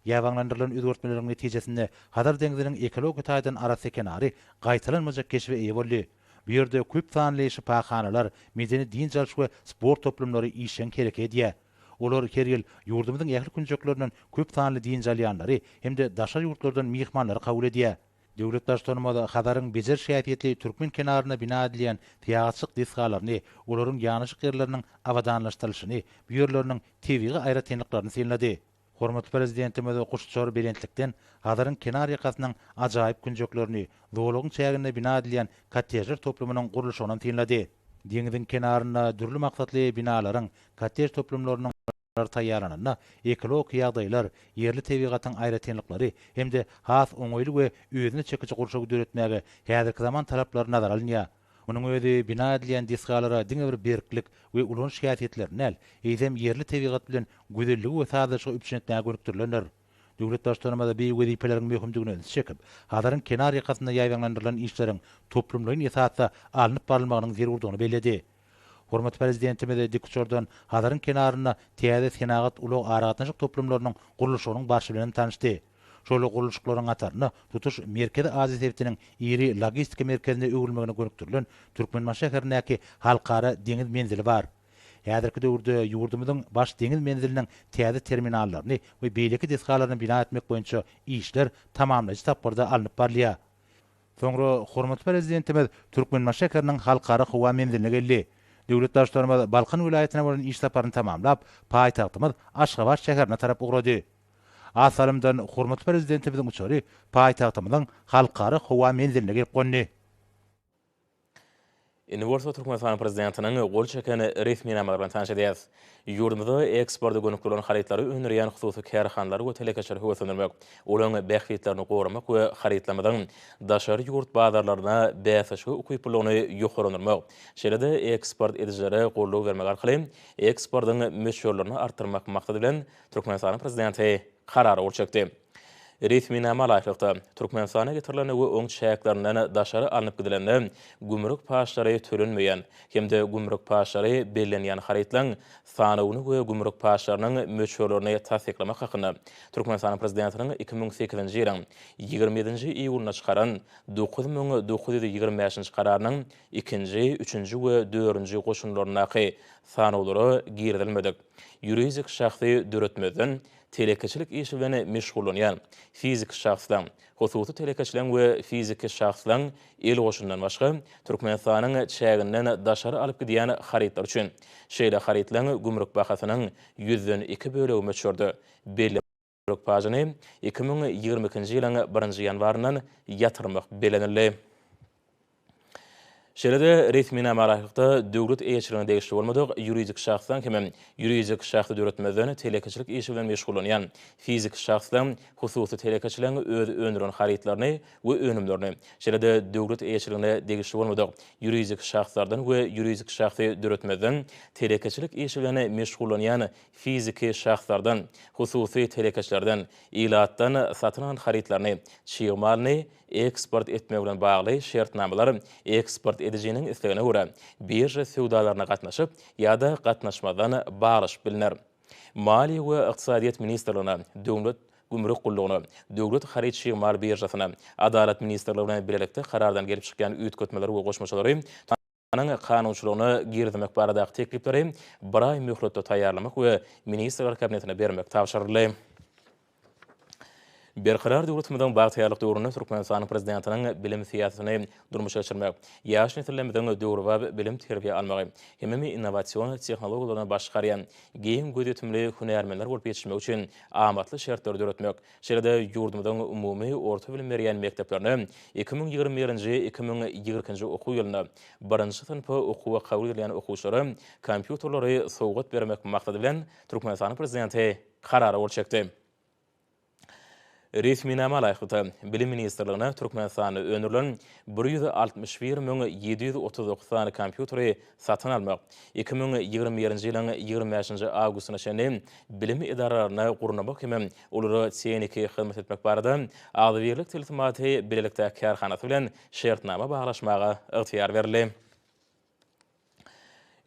Ýaýbaňlandyrylan özgertmeleriň netijesinde Hazar deňziniň ekologiýa taýdan arassa kenary gaýtalanmajak keşbe eýe boldy. Bu ýerde köp sanly şypahanalar, medeni-dynç alyş we sport toplumlary işjeň hereket edýär. Olar her ýyl ýurdumyzyň ähli künjeklerinden köp sanly dynç alýanlary hem-de daşary ýurtlardan myhmanlary kabul edýär. Döwlet Baştutanymyz Hazaryň bejeriş häsiýetli türkmen kenarynda bina edilýän syýahatçylyk desgalaryny, olaryň ýanaşyk ýerleriniň abadanlaşdyrylyşyny, bu ýerleriniň tebigy aýratynlyklaryny synlady. Hormatly Prezidentimiz guşuçar belentlikden Hazaryň kenar ýakasynyň ajaýyp künjeklerini, zolagyň çäginde bina edilýän kottejler toplumynyň gurluşygynam synlady. Deňziň kenarynda dürli maksatly binalaryň, kottej toplumlarynyň taýýarlananda ekologik ýagdaýlar, ýerli tebigatyň aýratynlyklary hem-de has oňaýly we özüne çekiji gurşawy döretmäge häzirki zaman talaplary nazara alynýar. Munuň özi bina edilýän desgalara diňe bir berklik we ulanyş häsiýetlerini däl, eýsem ýerli tebigat bilen gözelligi we sazlaşygy üpjün etmäge gönükdirilendir. Döwlet Baştutanymyz bi wezipeleriň möhümdigine ünsi çekip, Hazaryň kenar ýakasynda ýaýbaňlandyrylan işleriň toplumlaýyn esasda alnyp barylmagynyň zerurdygyny belledi. Hormatly Prezidentimiz dikuçardan Hazaryň kenarynda täze senagat-ulag-aragatnaşyk toplumlarynyň gurluşygynyň barşy bilen hem tanyşdy. Şol gurluşyklaryň hatarynda tutuş Merkezi Aziýa sebitiniň iri logistika merkezine öwrülmegine gönükdirilen Türkmenbaşy şäherindäki Halkara deňiz menzili bar. Häzirki döwürde ýurdumyzyň baş deňiz menziliniň täze terminallaryny we beýleki desgalaryny bina etmek boýunça işler tamamlaýjy tapgyrda alnyp barylýar. Soňra hormatly Prezidentimiz Türkmenbaşy şäheriniň Halkara howa menziline geldi. Döwlet Baştutanymyz Balkan welaýatyna bolan iş saparyny tamamlap, paýtagtymyz Aşgabat şäherine tarap ugrady. Az salymdan hormatly Prezidentimiziň uçary paýtagtymyzyň Halkara howa menziline gelip gondy. Indi bolsa Türkmenistanyň Prezidentiniň gol çeken resminamalary bilen tanyş edýäris. Ýurdumyzda eksporta gönükdirilen harytlary öndürýän hususy kärhanalary we telekeçileri höweslendirmek, olaryň bähbitlerini goramak we harytlarymyzyň daşary ýurt bazarlaryna bäsleşige ukyplylygyny ýokarlandyrmak, şeýle-de eksport edijilere goldaw bermek arkaly eksportyň möçberlerini artdyrmak maksady bilen Türkmenistanyň Prezidenti Karara gol çekdi. Resminama laýyklykda, Türkmenistana getirilende we oň çäklerinden daşary alnyp gidilende gümrük paçlary tölenmeýän hem-de gümrük paçlary bellenýän harytlaryň sanawyny we gümrük paçlarynyň möçberlerini tassyklamak hakynda Türkmenistanyň Prezidentiniň 2008-nji ýylyň 27-nji iýulynda çykaran 9925-nji Kararynyň ikinji, üçünji we dördünji goşundylaryndaky sanawlara girizilmedik ýuridik şahsy döretmezden telekeçilik işi bilen meşgullanýan fiziki şahslaryň, hususy telekeçileriň we fiziki şahslaryň el goşundan başga, Türkmenistanyň çäginden daşary alyp gidýän harytlar üçin, şeýle harytlaryň gümrük bahasynyň ýüzden iki bölegi möçberde belli gümrük pajyny 2022-nji ýylyň birinji ýanwaryndan ýatyrmak bellenildi. Şeýle-de, resminama laýyklykda, döwlet eýeçiligine degişli bolmadyk ýuridik şahslaryň hemem ýuridik şahsy döretmezden telekeçilik işi bilen meşgullanýan fiziki şahslaryň, hususy telekeçileriň öz öndüren harytlaryny we önümlerini, şeýle-de döwlet eýeçiligine degişli bolmadyk ýuridik şahslardan we ýuridik şahsy döretmezden telekeçilik işi bilen meşgullanýan fiziki şahslardan, hususy telekeçilerden, ilatdan satyn alan harytlaryny, çig malyny, Eksport etmek bilen bagly şertnamalar eksport edijiniň islegine görä, birža söwdalaryna gatnaşyp ýa-da gatnaşmazdan baglaşyp bilner. Maliýe we ykdysadyýet ministrligine, Döwlet gümrük gullugyna, Döwlet haryt-çig mal biržasyna, Adalat ministrligi bilen bilelikde karardan gelip çykýan üýtgetmeleri we goşmaçalary Türkmenistanyň kanunçylygyna girizmek baradaky teklipleri bir aý möhletde taýýarlamak we Ministrler Kabinetine bermek tabşyryldy. Berkarar döwletimiziň bagtyýarlyk döwründe Türkmenistanyň Prezidentiniň bilim syýasatyny durmuşa geçirmek, ýaş nesillerimiziň döwrebap bilim-terbiýe almagy hemem innowasion tehnologiýalardan baş çykarýan giň gözýetimli hünärmenler bolup ýetişmegi üçin amatly şertleri döretmek, Şeýle-de ýurdumyzyň umumy orta bilim berýän mekdeplerine 2021-nji, 2022-nji okuw ýylynda birinji synpa okuwa kabul edilýän okuwçylara kompýuterleri sowgat bermek maksady bilen, Türkmenistanyň Prezidenti Karara gol çekdi. Resminama laýyklykda, Bilim ministrligine Türkmenistanda öndürilen 161 739 sany kompýuteri satyn almak, 2021-nji ýylyň 25-nji awgustyna çenli bilim edaralaryna gurnamak hem olara tehniki hyzmat etmek barada Agzybirlik tilsimaty bilelikdäki kärhanasy bilen şertnama baglaşmaga ygtyýar berildi.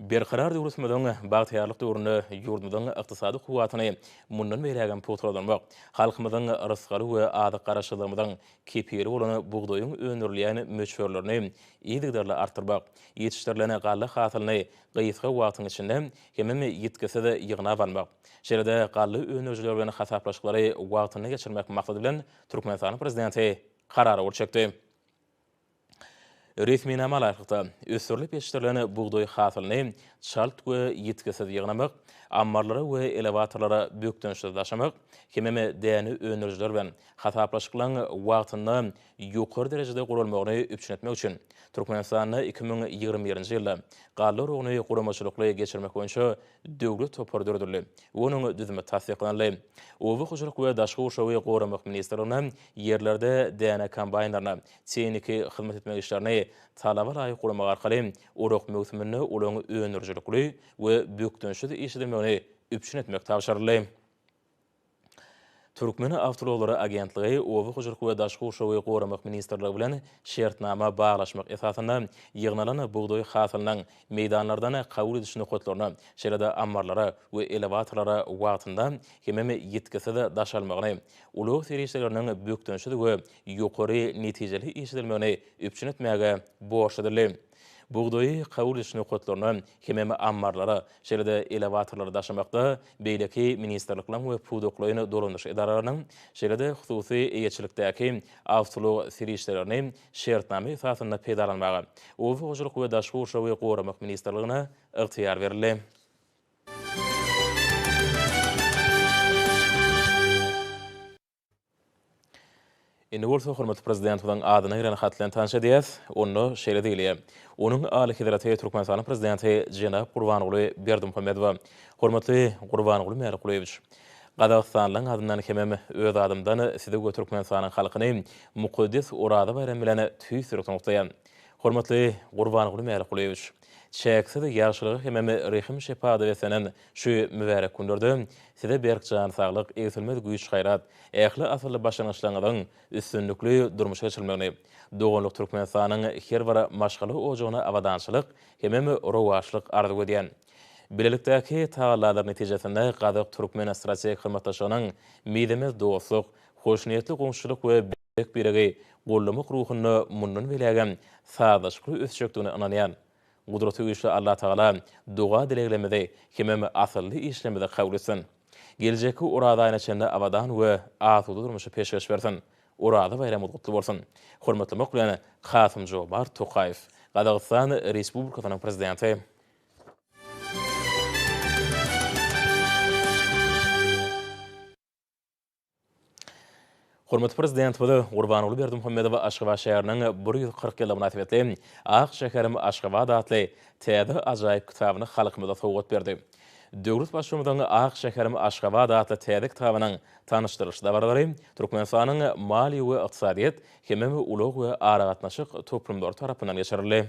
Berkarar döwletimiziň bagtyýarlyk döwründe ýurdumyzyň ykdysady kuwwatyny mundan beýlägem pugtalandyrmak, halkymyzyň rysgaly we azyk garaşsyzlygymyzyň kepili bolan bugdaýyň öndürilýän möçberlerini yzygiderli artdyrmak, ýetişdirilen galla hasylyny gysga wagtyň içinde hemem ýitgisiz ýygnap almak, şeýle-de galla öndürijiler bilen hasaplaşyklary wagtynda geçirmek maksady bilen Türkmenistanyň Prezidenti Karara gol çekdi. Resminama laýyklykda, ösdürilip ýetişdirilen bugdaý hasylyny çalt we ýitgisiz ýygnamak, ammarlara we elewatorlara bökdençsiz daşamak, hemem däne öndürijiler bilen hasaplaşyklaryň wagtynda ýokary derejede guralmagyny üpjün etmek üçin Türkmenistanda 2021-nji ýylda galla oragyny guramaçylykly geçirmek boýunça döwlet topary döredildi we onuň düzümi tassyklanyldy. Oba hojalyk we daşky gurşawy goramak ministrligine ýerlerde däne kombaýnlaryna tehniki hyzmat etmek işlerini talaba laýyk guramak arkaly orak möwsüminde olaryň öndürijilikli we bökdençsiz işledilmegini üpjün etmek tabşyryldy. Türkmen awtoulaglary agentligi Oba hojalyk we daşky gurşawy goramak ministrligi bilen şertnama baglaşmak esasynda ýygnalan bugdaý hasylynyň meýdanlardan kabul ediş nokatlaryna, şeýle-de ammarlara we elewatorlara wagtynda hemem ýitgisiz daşalmagyny, ulag serişdeleriniň bökdençsiz we ýokary netijeli işledilmegini üpjün etmäge borçly edildi. Bugdaýy kabul ediş nokatlaryna hemem ammarlara, şeýle-de elewatorlara daşamakda beýleki ministrlikleriň we pudaklaýyn dolandyryş edaralarynyň, şeýle-de hususy eýeçilikdäki awtoulag serişdelerini şertnama esasynda peýdalanmaga Oba hojalyk we daşky gurşawy goramak ministrligine ygtyýar berildi. Indi bolsa hormatly Prezidentimiziň adyna gelen hat bilen tanyş edýäs. Onda şeýle diýilýär, Onuň Alyhezreti Türkmenistanyň Prezidenti jenap Gurbanguly Berdimuhamedowa. Hormatly Gurbanguly Mälikgulyýewiç! Gazagystanlyň adyndan hemem öz adymdan Sizi we Türkmenistanyň halkyny mukaddes Oraza baýramy bilen tüýs ýürekden gutlaýan. Hormatly Gurbanguly Mälikgulyýewiç! Çäksiz ýagşylyga hemem rehim-şepagata beslenen şu mübärek günlerde Size berk jan saglyk, egsilmez güýç-gaýrat, ähli asylly başlangyçlaryňyzyň üstünlikli durmuşa geçirilmegini, doganlyk Türkmenistanyň her bir maşgala ojagyna abadançylyk hemem rowaçlyk arzuw edýän. Bilelikdäki tagallalar netijesinde gazak-türkmen strategik hyzmatdaşlygynyň mizemez dostluk, hoşniýetli goňşuçylyk we birek-biregi goldamak ruhunda mundan beýlägem sazlaşykly ösjekdigine ynanýan. Gudraty güýçli Allatagala doga-dileglerimizi hemem asylly işlerimizi kabul etsin. Geljekki Oraza aýyna çenli abadan we asuda durmuşy peşgeş bersin. Oraza baýramyňyz gutly bolsun! Hormatlamak bilen, Kasym-Jomart Tokaýew, Gazagystan Respublikasynyň Prezidenti. Hormatly Prezidentimiz Gurbanguly Berdimuhamedow Aşgabat şäheriniň 140 ýyllygy mynasybetli Ak şäherim Aşgabat atly täze ajaýyp kitabyny halkymyza sowgat berdi. Döwlet Baştutanynyň Ak şäherim Aşgabat atly täze kitabynyň tanyşdyrylyş dabaralary Türkmenistanyň Maliýe we ykdysadyýet hemem ulag we aragatnaşyk toplumlary tarapyndan geçirildi.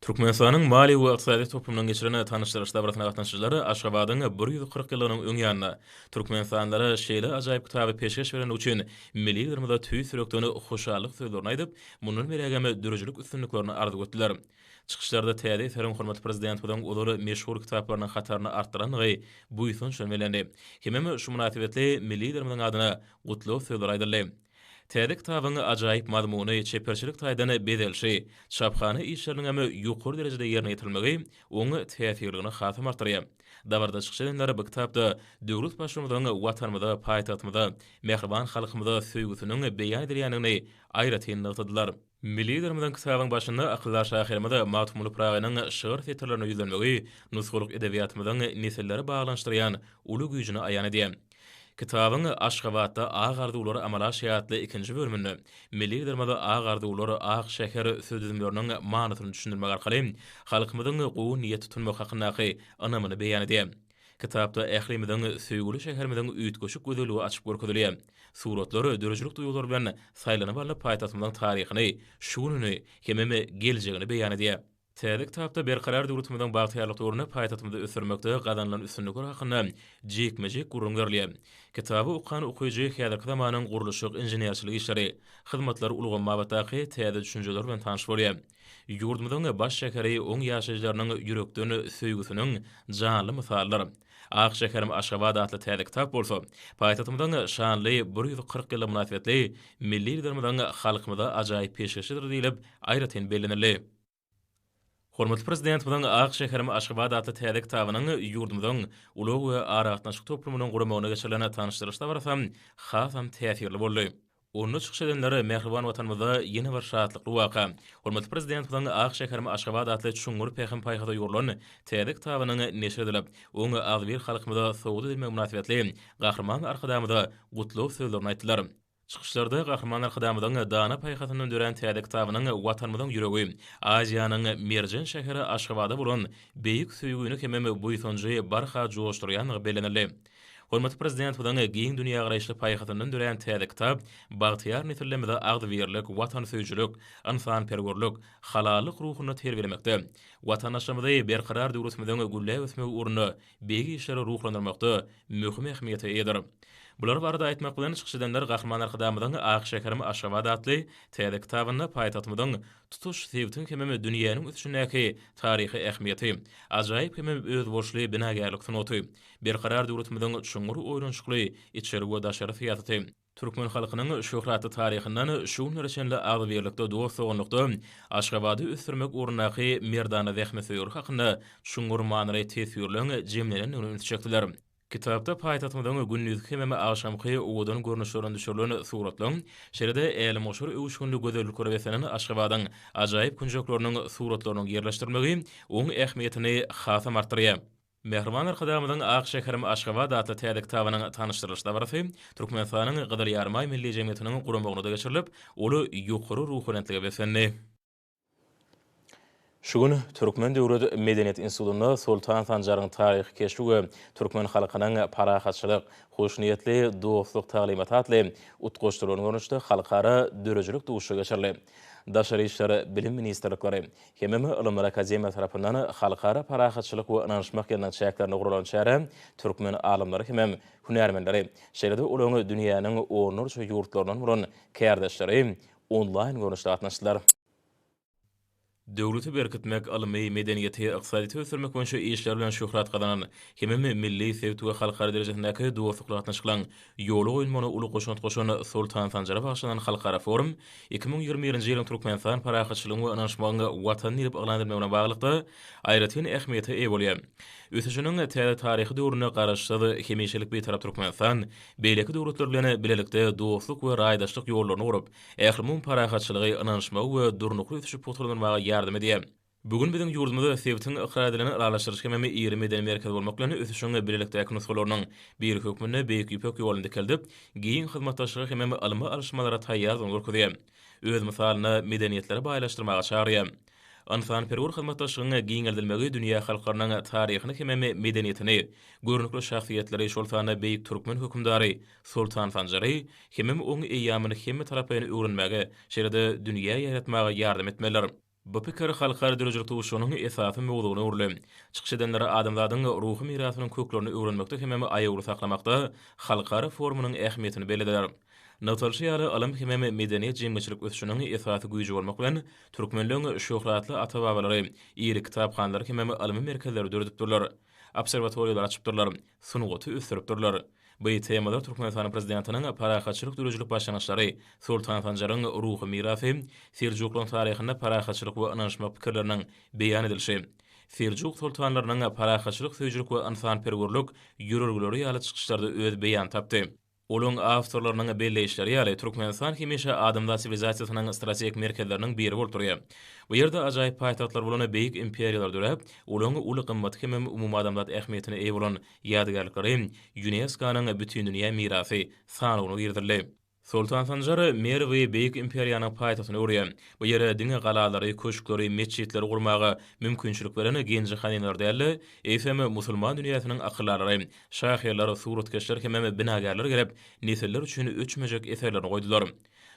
Türkmenistanyň Maliýe we ykdysadyýet toplumynyň geçiren tanyşdyrylyş dabarasyna gatnaşyjylar Aşgabadyň 140 ýyllygynyň öň ýanynda türkmenistanlylara şeýle ajaýyp kitaby peşgeş berendigi üçin milli Liderimize tüýs ýürekden hoşallyk sözlerini aýdyp, mundan beýlägem döredijilik üstünliklerini arzuw etdiler. Çykyşlarda täze eseriň hormatly Prezidentimiziň ozal meşhur kitaplarynyň hataryny artdyrandygy buýsanç bilen bellendi. Hemem şu mynasybetli milli Liderimiziň adyna gutlag sözleri aýdyldy. Täze kitabyň ajaýyp mazmuny, çeperçilik taýdan bezelişi, çaphana işleriniňem ýokary derejede ýerine ýetirilmegi oň täsirligini hasam artdyrýar. Dabarada çykyş edenler bu kitapda döwlet Baştutanynyň Watanymyza, paýtagtymyza, mähriban halkymyza söýgüsiniň beýan edilýändigini aýratyn nygtadylar. Milli Liderimiziň kitabyň başynda akyldar şahyrymyz Magtymguly Pyragynyň şygyr setirlerine ýüzlenmegi nusgalyk edebiýatymyzyň nesilleri baglanyşdyrýan uly güýjüni aýan edýär. Kitabyň Aşgabatda ak arzuwlar amala aşýar atly ikinji bölüminde Milli Liderimiz ak arzuwlar, ak şäher söz düzümleriniň manysyny düşündirmek arkaly halkymyzyň gowy niýet tutunmak hakyndaky ynamyny beýan edýär. Kitapda ählimiziň söýgüli şäherimiziň üýtgeşik gözelligi açyp görkezilýär. Suratlar döredijilik duýgulary bilen saýlanyp alnyp paýtagtymyzyň taryhyny, şu gününi hemem geljegini beýan edýär. Täze kitapda Berkarar döwletimiziň bagtyýarlyk döwründe paýtagtymyzy ösdürmekde gazanylan üstünlikler hakynda jikme-jik gürrüň berilýär. Kitaby okan okyjy häzirki zamanyň gurluşyk, inženerçilik işleri, hyzmatlar ulgamy babatdaky täze düşünjeler bilen tanyş bolýar. Ýurdumyzyň baş şäheri oň ýaşaýjylarynyň ýürekden söýgüsiniň janly mysalydyr. Ak şäherim Aşgabat atly täze kitap bolsa, paýtagtymyzyň şanly 140 ýyllygy mynasybetli milli Liderimiziň halkymyza ajaýyp peşgeşidir diýlip, aýratyn bellenildi. Hormatly Prezidentimiziň Ak şäherim Aşgabat atly täze kitabynyň ýurdumyzyň ulag we aragatnaşyk toplumynyň guramagynda geçirilen tanyşdyrylyş dabarasy hasam täsirli boldy. Onda çykyş edenler mähriban Watanymyzda ýene bir şatlykly waka, hormatly Prezidentimiziň Ak şäherim Aşgabat atly çuňňur pähim-paýhasa ýugrulan täze kitabynyň neşir edilip, oň agzybir halkymyza sowgat edilmegi mynasybetli Gahryman Arkadagymyza gutlag sözlerini aýtdylar. Çykyşlarda Gahryman Arkadagymyzyň dana paýhasyndan dörän täze kitabynyň Watanymyzyň ýüregi, Aziýanyň merjen şäheri Aşgabada bolan beýik söýgini hemem buýsanjy barha joşdurýandygy bellenildi. Hormatly Prezidentimiziň giň dünýägaraýyşly paýhasyndan dörän täze kitap bagtyýar nesillerimizi agzybirlik, watansöýüjilik, ynsanperwerlik, halallyk ruhunda terbiýelemekde, watandaşlarymyzy Berkarar döwletimiziň gülläp ösmegi ugrunda beýik işlere ruhlandyrmakda möhüm ähmiýete eýedir. Bular barada aýtmak bilen, çykyş edenler Gahryman Arkadagymyzyň Ak şäherim Aşgabat atly täze kitabynda paýtagtymyzyň tutuş sebitiň hemem dünýäniň ösüşindäki taryhy ähmiýeti, ajaýyp hemem özboluşly binagärlik sungaty, Berkarar döwletimiziň çuňňur oýlanyşykly içeri we daşary syýasaty, türkmen halkynyň şöhratly taryhyndan şu günlere çenli agzybirlikde, dost-doganlykda Aşgabady ösdürmek ugrundaky merdana zähmetsöýerlik hakynda çuňňur manyly teswirleň jemlenendigine ünsi çekdiler. Kitapda paýtagtymyzyň gündizki hemem agşamky owadan görnüşlerinden düşürilen suratlaryň, şeýle-de älemgoşar öwüşginli gözelliklere beslenen Aşgabadyň ajaýyp künjekleriniň suratlarynyň ýerleşdirilmegi oň ähmiýetini hasam artdyrýar. Mähriban Arkadagymyzyň Ak şäherim Aşgabat atly täze kitabynyň tanyşdyrylyş dabarasy Türkmenistanyň Gyzyl Ýarymaý Milli jemgyýetiniň guramagynda geçirilip, ol ýokary ruhubelentlige beslendi. Şu gün Türkmen döwlet medeniýet institutynda Soltan Sanjaryň taryhy keşbi we türkmen halkynyň parahatçylyk, hoşniýetli dostluk taglymaty atly utgaşdyrylan görnüşde halkara döredijilik duşuşygy geçirildi. Daşary işler, Bilim ministrlikleri hemem Ylymlar akademiýasy tarapyndan Halkara parahatçylyk we ynanyşmak ýylynyň çäklerinde guralan çärä türkmen alymlary hemem hünärmenleri, şeýle-de olaryň dünýäniň onlarça ýurtlaryndan bolan kärdeşleri onlaýn görnüşde gatnaşdylar. Döwleti berkitmek, ylmy, medeniýeti, ykdysadyýeti ösdürmek boýunça işleri bilen şöhrat gazanan hemem milli, sebit we halkara derejesindäki dostlukly gatnaşyklaryň ýola goýulmagyna uly goşant goşan Soltan Sanjara bagyşlanan halkara forum 2021-nji ýylyň Türkmenistan parahatçylygyň we ynanyşmagyň Watany diýlip yglan edilmegine baglylykda aýratyn ähmiýete eýe bolýar. Ösüşiniň täze taryhy döwründe Garaşsyz, hemişelik Bitarap Türkmenistan beýleki döwletler bilen bilelikde dostluk we raýdaşlyk ýollaryny gurup, ählumumy parahatçylygy, ynanyşmagy we durnukly ösüşi pugtalandyrmaga ýardam edýär. Bu gün biziň ýurdumyz sebitiň ykrar edilen ylalaşdyryş hemem iri medeni merkezi bolmak bilen ösüşiň bilelikdäki nusgalarynyň biri hökmünde Beýik Ýüpek ýoluny dikeldip, giň hyzmatdaşlyga hemem ylmy alyşmalara taýýardygyny görkezýär. Öz mysalynda medeniýetleri baýlaşdyrmaga çagyrýar. Ynsanperwer hyzmatdaşlygyň giňeldilmegi dünýä halklarynyň taryhyny hemem medeniýetini, görnükli şahsyýetleri, şol sanda beýik türkmen hökümdary Soltan Sanjary hemem oň eýýamyny hemmetaraplaýyn öwrenmäge, şeýle-de dünýä ýaýratmaga ýardam etmelidir. Bu pikir halkara döredijilik duşuşygynyň esasy mowzugyna öwrüldi. Çykyş edenler adamzadyň ruhy mirasynyň köklerini öwrenmekde hemem aýawly saklamakda halkara forumynyň ähmiýetini bellediler. Nygtalyşy ýaly, ylym hemem medeniýet jemgyýetçilik ösüşiniň esasy güýji bolmak bilen, türkmenleň şöhratly ata-babalary iri kitaphanalary hemem ylmy merkezleri döredipdirler, obserwatoriýalary açypdyrlar, sungaty ösdüripdirler. Bu temalar Türkmenistanyň Prezidentiniň parahatçylyk döredijilik başlangyçlary, Soltan Sanjaryň ruhy mirasy, Seljuklaryň taryhynda parahatçylyk we ynanyşmak pikirleriniň beýan edilişi, Seljuk soltanlarynyň parahatçylyk söýüjilik we ynsanperwerlik ýörelgeleri ýaly çykyşlarda öz beýanyny tapdy. Olaryň awtorlarynyň belleýişleri ýaly, Türkmenistan hemişe adamzat siwilizasiýasynyň strategik merkezleriniň biri bolup durýar. Bu ýerde ajaýyp paýtagtlar bolan beýik imperiýalar döräp, olaryň uly gymmaty hemem umumadamzat ähmiýetine eýe bolan ýadygärlikleri Ýunesko-nyň Bütindünýä mirasy sanawyna girizildi. Soltan Sanjar Merwi beýik imperiýanyň paýtagtyna öwürýär. Bu ýere diňe galalary, köşkleri, metjitleri gurmaga mümkinçilik beren genji-hazynalar däl-de, eýsem, musulman dünýäsiniň akyldarlary, şahyrlar, suratkeşler hemem binagärler gelip, nesiller üçin öçmejek eserlerini goýdular.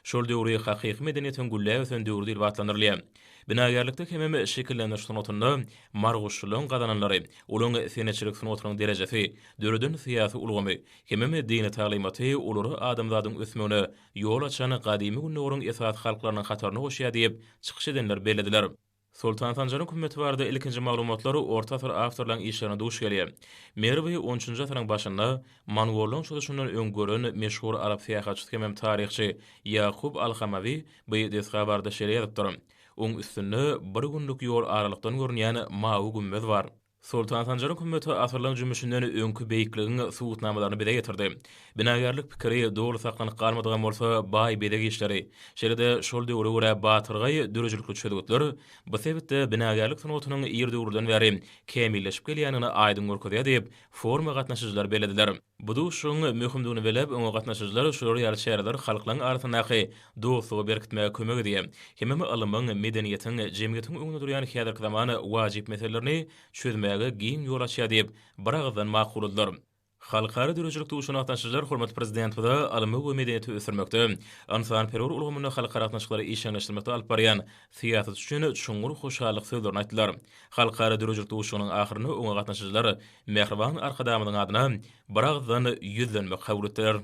Şol döwri hakyky medeniýetiň gülläp ösen döwri diýlip atlandyrylýar. Binagärlikde hemem şekillendiriş sungatynda marguşlylaryň gazananlary, olaryň senetçilik sungatynyň derejesi, döreden syýasy ulgamy hemem dini taglymaty olary adamzadyň ösmegine ýol açan gadymy Gündogaryň esasy halklarynyň hataryna goşýar diýip, çykyş edenler bellediler. Soltan Sanjaryň kümmeti barada ilkinji maglumatlar orta asyr awtorlaryň işlerinde duş gelýär. Merwi on üçünji asyryň başynda mongollaryň çozuşyndan öň gören meşhur arap syýahatçysy hemem taryhçy Ýakup al-Hamawi bu desga barada şeýle ýazypdyr, Oň üstünde bir günlük ýol aralykdan görünýän mawy gümmez bar. Soltan Sanjaryň kümmeti asyrlaryň jümmüşinden öňki beýikligiň subutnamalaryny bize getirdi. Binagärlik pikiri doly saklanyp galmadygam bolsa, baý bezeg işleri, şeýle-de şol döwre görä batyrgaý döredijilikli çözgütler bu sebitde binagärlik sungatynyň ir döwürden bäri kämilleşip gelýändigini aýdyň görkezýär diýip, foruma gatnaşyjylar bellediler. Bu duşuşygyň möhümdigini belläp, oňa gatnaşyjylar şular ýaly çäreler halklaryň arasyndaky dostlugy berkitmäge kömek edýär hemem ylmyň, medeniýetiň, jemgyýetiň öňünde durýan häzirki zaman wajyp meselelerini çözmäge giň ýol açýar diýip, biragyzdan makulladylar. Halkara döredijilik duşuşygyna gatnaşyjylar hormatly Prezidentimize ylmy we medeniýeti ösdürmekde, ynsanperwer ulgamynda halkara gatnaşyklary işjeňleşdirmekde alyp barýan syýasaty üçin çuňňur hoşallyk sözlerini aýtdylar. Halkara döredijilik duşuşygynyň ahyrynda oňa gatnaşyjylar Mähriban Arkadagymyzyň adyna biragyzdan ýüzlenme kabul etdiler.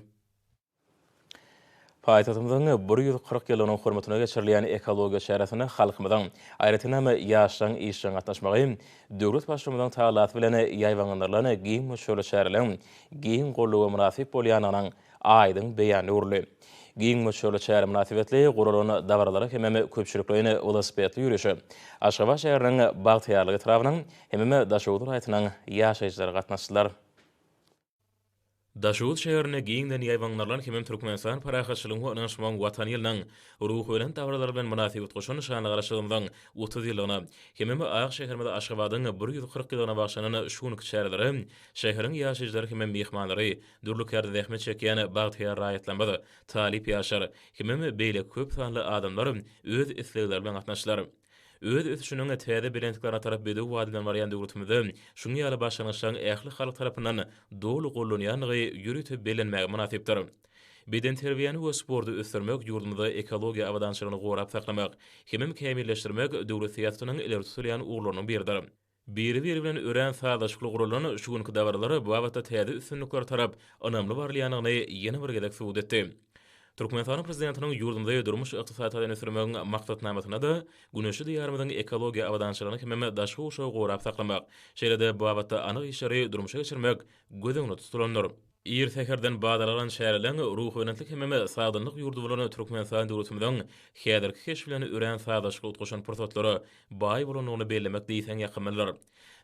Paýtagtymyzyň 140 ýyllygynyň hormatyna geçirilýän ekologiýa çäresine halkymyzyň, aýratynam, ýaşlaryň işjeň gatnaşmagy döwlet Baştutanymyzyň tagallasy bilen ýaýbaňlandyrylan giň möçberli çäreleriň giň goldawa mynasyp bolýandygynyň aýdyň beýanyna öwrüldi. Giň möçberli çäre mynasybetli guralan dabaralara hemem köpçülikleýin welosipedli ýörişe Aşgabat şäheriniň Bagtyýarlyk etrabynyň hemem Daşoguz welaýatynyň ýaşaýjylary gatnaşdylar. Daşoguz şäherinde giňden ýaýbaňlandyrylan hemem Türkmenistan parahatçylygyň we ynanyşmagyň Watany ýylynyň ruhubelent dabaralary bilen mynasyp utgaşan şanly Garaşsyzlygymyzyň 30 ýyllygyna hemem ak şäherimiz Aşgabadyň 140 ýyllygyna bagyşlanan şu günki çärelere şäheriň ýaşaýjylary hemem myhmanlary, dürli kärde zähmet çekýän bagtyýar raýatlarymyz, talyp ýaşlar hemem beýleki köp sanly adamlar öz islegleri bilen gatnaşdylar. Öz ösüşiniň täze belentliklerine tarap bedew bady bilen barýan döwletimizde şunuň ýaly başlangyçlaryň ähli halk tarapyndan doly gollanýandygy ýörite bellenmäge mynasypdyr. Bedenterbiýäni we sporty ösdürmek, ýurdumyzda ekologiýa abadançylygyny gorap saklamak hemem kämilleşdirmek döwlet syýasatynyň ileri tutulýan ugurlarynyň biridir. Biri-biri bilen örän sazlaşykly guralan şu günki dabaralar bu babatda täze üstünliklere tarap ynamly barylýandygyny ýene bir gezek subut etdi. Türkmenistanyň Prezidentiniň ýurdumyzy durmuş-ykdysady taýdan ösdürmegiň maksatnamasynda-da güneşli Diýarymyzyň ekologiýa abadançylygyny hemem daşky gurşawy gorap saklamak, şeýle-de bu babatda anyk işleri durmuşa geçirmek göz öňünde tutulandyr. Ir säherden badalga alan çäreleň ruhubelentlik hemem sagdynlyk ýurdy bolan Türkmenistan döwletimiziň häzirki keşbi bilen örän sazlaşykly utgaşan pursatlara baý bolandygyny bellemek diýseň ýakymlydyr.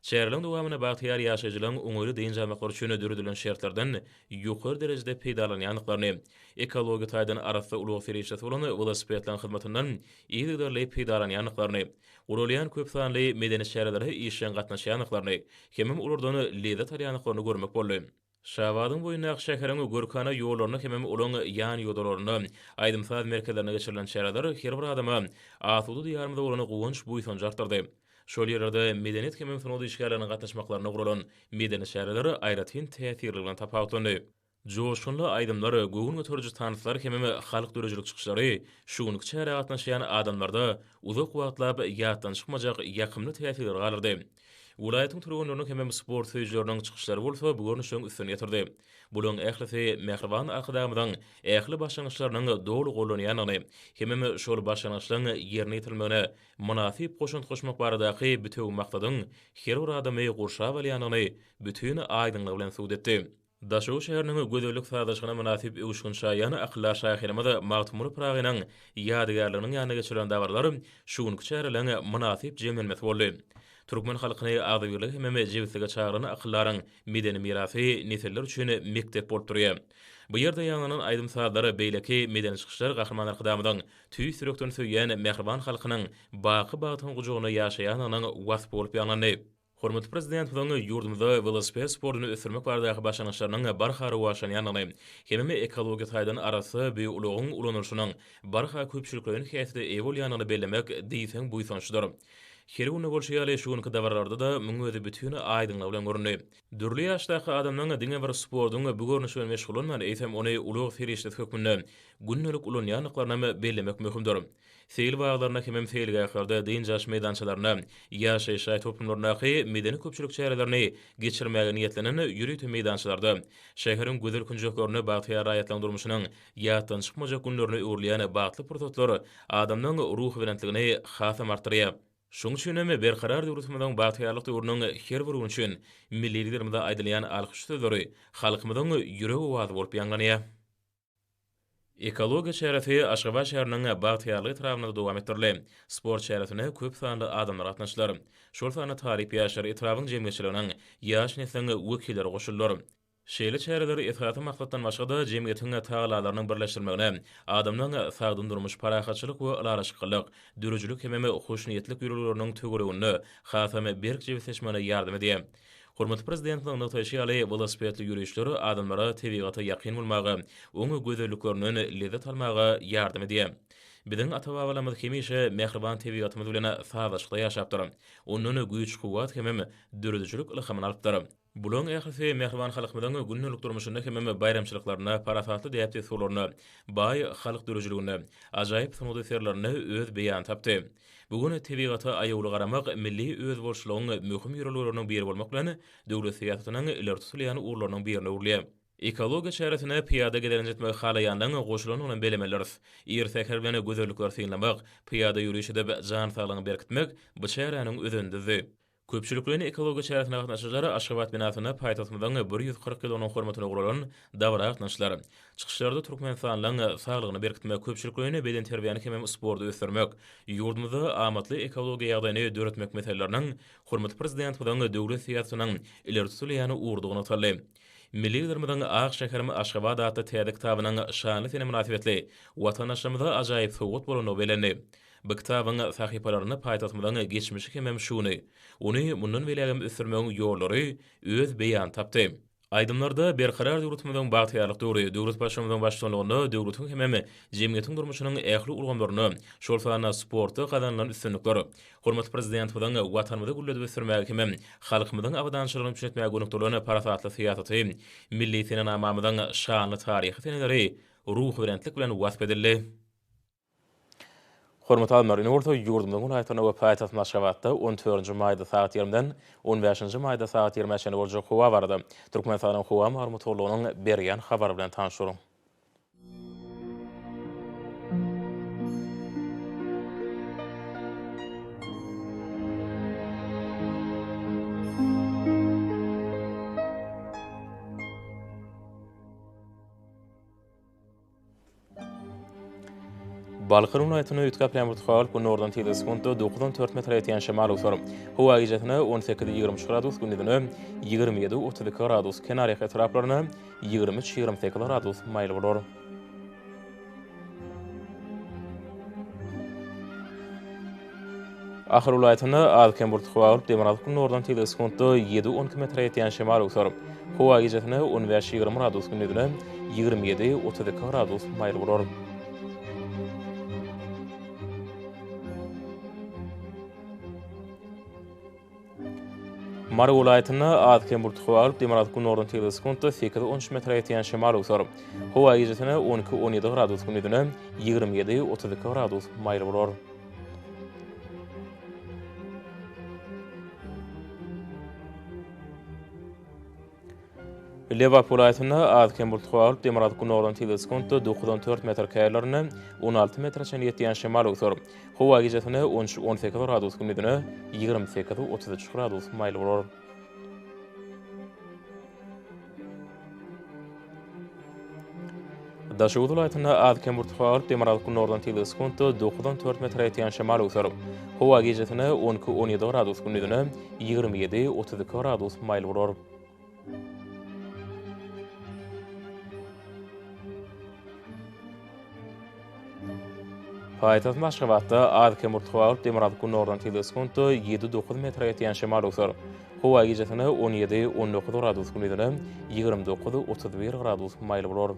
Çäreleriň dowamynda bagtyýar ýaşaýjylaryň oňaýly dynç almaklary üçin döredilen şertlerden ýokary derejede peýdalanýandyklaryny, ekologiýa taýdan arassa ulag serişdesi bolan welosipedleriň hyzmatyndan yzygiderli peýdalanýandyklaryny, guralýan köp sanly medeni çärelere işjeň gatnaşýandyklaryny hemem olardan lezzet alýandyklaryny görmek boldy. Şabadyň boýundaky şäheriň görkana ýollarynda hemem olaň ýan-ýodalarynda, aýdym-saz merkezlerinde geçirilen çäreler her bir adama asuda Diýarymyza bolan guwanç-buýsanjy artdyrdy. Şol ýerlerde medeniýet hemem sungat işgärleriniň gatnaşmaklarynda guralan medeni çäreler aýratyn täsirligi bilen tapawutlandy. Joşgunly aýdymlar, göwün göteriji tanslar hemem halk döredijilik çykyşlary şu günki çärä gatnaşýan adamlarda uzak wagtlap ýatdan çykmajak ýakymly täsirleri galdyrdy. Welaýatyň türgenleriniň hemem sport söýüjileriniň çykyşlary bolsa bu görnüşiň üstüni ýetirdi. Bularyň ählisi mähriban Arkadagymyzyň ähli başlangyçlarynyň doly gollanýandygyny hemem şol başlangyçlaryň ýerine ýetirilmegine mynasyp goşant goşmak baradaky bitewi maksadyň her bir adamy gurşap alýandygyny bütin aýdyňlygy bilen subut etdi. Daşoguz şäheriniň gözellik sazlaşygyna mynasyp öwüşgin çaýan akyldar şahyrymyz Magtymguly Pyragynyň ýadygärliginiň ýanynda geçirilen dabaralar şu günki çäreleriň mynasyp jemlenmesi boldy. Türkmen halkyny agzybirlige hemem jebislige çagyran akyldaryň medeni mirasy nesiller üçin mekdep bolup durýar. Bu ýerde ýaňlanan aýdym-sazlar, beýleki medeni çykyşlar Gahryman Arkadagymyzyň tüýs ýürekden söýýän mähriban halkynyň baky bagtyň gujagynda ýaşaýandygynyň waspy bolup ýaňlandy. Hormatly Prezidentimiziň ýurdumyzda welosiped sportuny ösdürmek baradaky başlangyçlarynyň barha rowaçlanýandygyny hemem ekologiýa taýdan arassa bu ulagyň ulanylyşynyň barha köpçülikleýin häsiýete eýe bolýandygyny bellemek diýseň buýsançlydyr. Her günde bolşy ýaly, şu günki dabaralarda-da muň özi bütin aýdyňlygy bilen göründi. Dürli ýaşdaky adamlaryň diňe bir sportuň bu görnüşi bilen meşgullanman, eýsem, ony ulag serişdesi hökmünde gündelik ulanýandyklarynam bellemek möhümdir. Seýil baglarynda hemem seýilgählerde, dynç alyş meýdançalarynda, ýaşaýyş jaý toplumlaryndaky medeni-köpçülik çärelerini geçirmäge niýetlenen ýörite meýdançalarda, şäheriň gözel künjeklerinde bagtyýar raýatlaryň durmuşynyň ýatdan çykmajak günlerine öwrülýän bagtly pursatlar adamlaryň ruhubelentligini hasam artdyrýar. Şonuň üçin hem Berkarar döwletimiziň bagtyýarlyk döwrüniň her bir güni üçin Milli Liderimize aýdylýan alkyş sözleri halkymyzyň ýürek owazy bolup ýaňlanýar. Ekologiýa çäresi Aşgabat şäheriniň Bagtyýarlyk etrabynda dowam etdirildi. Sport çäresine köp sanly adamlar gatnaşdylar. Şol sanda talyp ýaşlar, etrabyň jemgyýetçiliginiň, ýaş nesliň wekilleri goşuldylar. Şeýle çäreler esasy maksatdan başga-da, jemgyýetiň tagallalarynyň birleşdirilmegine, adamlaryň sagdyn durmuş, parahatçylyk we ylalaşyklylyk, döredijilik hemem hoşniýetlilik ýörelgeleriniň töwereginde hasam berk jebisleşmegine ýardam edýär. Hormatly Prezidentimiziň nygtaýşy ýaly, welosipedli ýörişler adamlara tebigata ýakyn bolmaga, oň gözelliklerinden lezzet almaga ýardam edýär. Biziň ata-babalarymyz hemişe mähriban tebigatymyz bilen sazlaşykda ýaşapdyr. Ondan güýç-kuwwat hemem döredijilik ylhamyny alypdyr. Bularyň ählisi mähriban halkymyzyň gündelik durmuşynda hemem baýramçylyklarynda, parasatly däp-dessurlarynda, baý halk döredijiliginde, ajaýyp sungat eserlerinde öz beýanyny tapdy. Bu gün tebigata aýawly garamak milli özboluşlygyň möhüm ýörelgeleriniň biri bolmak bilen, döwlet syýasatynyň ileri tutulýan ugurlarynyň birine öwrülýär. Ekologiýa çäresine pyýada gezelenç etmegi halaýanlaryň goşulandygyny bellemelidiris. Ir säher bilen gözellikleri synlamak, pyýada ýöriş edip, jan saglygyňy berkitmek bu çäräniň özenini düzdi. Köpçülikleýin ekologiýa çäresine gatnaşyjylar Aşgabat binasynda paýtagtymyzyň 140 ýyllygynyň hormatyna guralan dabara gatnaşdylar. Çykyşlarda türkmenistanlylaryň saglygyny berkitmek, köpçülikleýin bedenterbiýäni hemem sporty ösdürmek, ýurdumyzda amatly ekologiýa ýagdaýyny döretmek meseleleriniň hormatly Prezidentimiziň döwlet syýasatynyň ileri tutulýan ugrudygy nygtaldy. Milli Liderimiziň Ak şäherim Aşgabat atly täze kitabynyň şanly sene mynasybetli watandaşlarymyza ajaýyp sowgat bolandygy bellendi. Bu kitabyň sahypalarynda paýtagtymyzyň geçmişi hemem şu güni, ony mundan beýlägem ösdürmegiň ýollary öz beýanyny tapdy. Aýdymlarda Berkarar döwletimiziň bagtyýarlyk döwri, döwlet Baştutanynyň baştutanlygynda döwletiň hemem jemgyýetiň durmuşynyň ähli ulgamlarynda, şol sanda sportda gazanylan üstünlikler, hormatly Prezidentimiziň Watanymyzy gülledip ösdürmäge hemem halkymyzyň abadançylygyny üpjün etmäge gönükdirilen parasatly syýasaty, milli senenamamyzyň şanly taryhy seneleri ruhubelentlik bilen wasp edildi. Hormatly alymlar, indi bolsa ýurdumyzyň welaýatlarynda we paýtagtymyz Aşgabatda on dördünji maýda sagat ýigrimiden on bäşinji maýda sagat ýigrimä çenli boljak howa barada Türkmenistanyň Howa maglumat gullugynyň berýän habary bilen tanyş boluň. Balkan welaýatynda üýtgäp ýagmyr tutup, günordan tizligi sekuntda 9-14 metre ýetýän şemal öwser. Howa gijesine 18-23 gradus, gündizine 27-32 gradus, kenarýaka etraplarynda 23-28 gradus maýyl bolar. Ahal welaýatynda az-kem bulutly howa bolup, demirgazyk-gündogardan tizligi sekuntda ýedi-on iki metre ýetýän şemal öwser. Howa gijesine on bäş-ýigrimi gradus, gündizine 27-32 gradus maýyl bolar. Mary welaýatynda az-kem bulutly howa bolup, demirgazyk-günordan tizligi sekuntda sekiz-on üç metre ýetýän şemal öwser. Howa gijesine on iki-on ýedi gradus, gündizine 27-32 gradus maýyl bolar. Lebap welaýatynda az-kem bulutly howa bolup, demirgazyk-günordan tizligi sekuntda dokuz-on dört metr, käýerlerinde 16 metre çenli ýetýän şemal öwser. Howa gijesine on üç-on sekiz gradus, gündizine 28-33 gradus maýyl bolar. Daşoguz welaýatynda az-kem bulutly howa bolup, demirgazyk-günordan tizligi sekuntda dokuz-on dört metre ýetýän şemal öwser. Howa gijesine on iki-on ýedi gradus, gündizine 27-32 gradus maýyl bolar. Paýtagtymyz Aşgabatda az-kem bulutly howa bolup, demirgazyk-günordan tizligi sekuntda ýedi-dokuz metre ýetýän şemal öwser. Howa gijesine on ýedi-on dokuz gradus, gündizine 29-31 gradus maýyl bolar.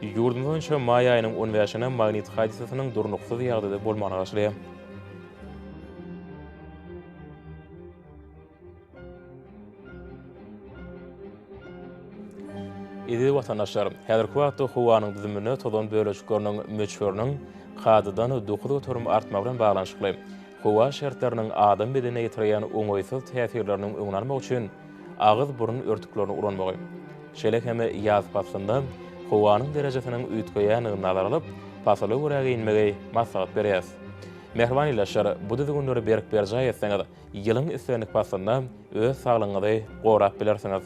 Ýurdumyz boýunça maý aýynyň on bäşine magnit hadysasynyň durnuksyz ýagdaýda bolmagyna garaşylýar. Eziz watandaşlar, häzirki wagtda howanyň düzüminde tozan bölejikleriniň möçberiniň kadadan 9% artmagy bilen baglanyşykly howa şertleriniň adam bedenine ýetirýän oňaýsyz täsirleriniň öňüni almak üçin agyz-burun örtüklerini ulanmagy, şeýle hem ýaz paslynda howanyň derejesiniň üýtgeýändigini nazara alyp, pasyla görä geýinmegi maslahat berýäris. Mähriban ildeşler, bu düzgünleri berk berjaý etseňiz, ýylyň islendik paslynda öz saglygyňyzy gorap bilersiňiz.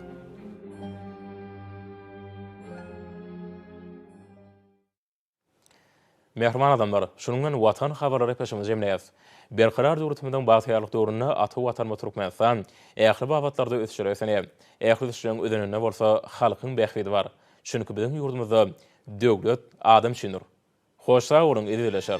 Mähriban adamlar, şunuň bilen Watan habarlary gepleşigimizi jemleýäris. Berkarar döwletimiziň bagtyýarlyk döwründe ata Watanymyz Türkmenistan ähli babatlarda ösüşlere beslenýär. Ähli ösüşleriň özeninde bolsa halkyň bähbidi bar. Çünki biziň ýurdumyzda Döwlet adam üçindir! Hoş sag boluň, eziz ildeşler!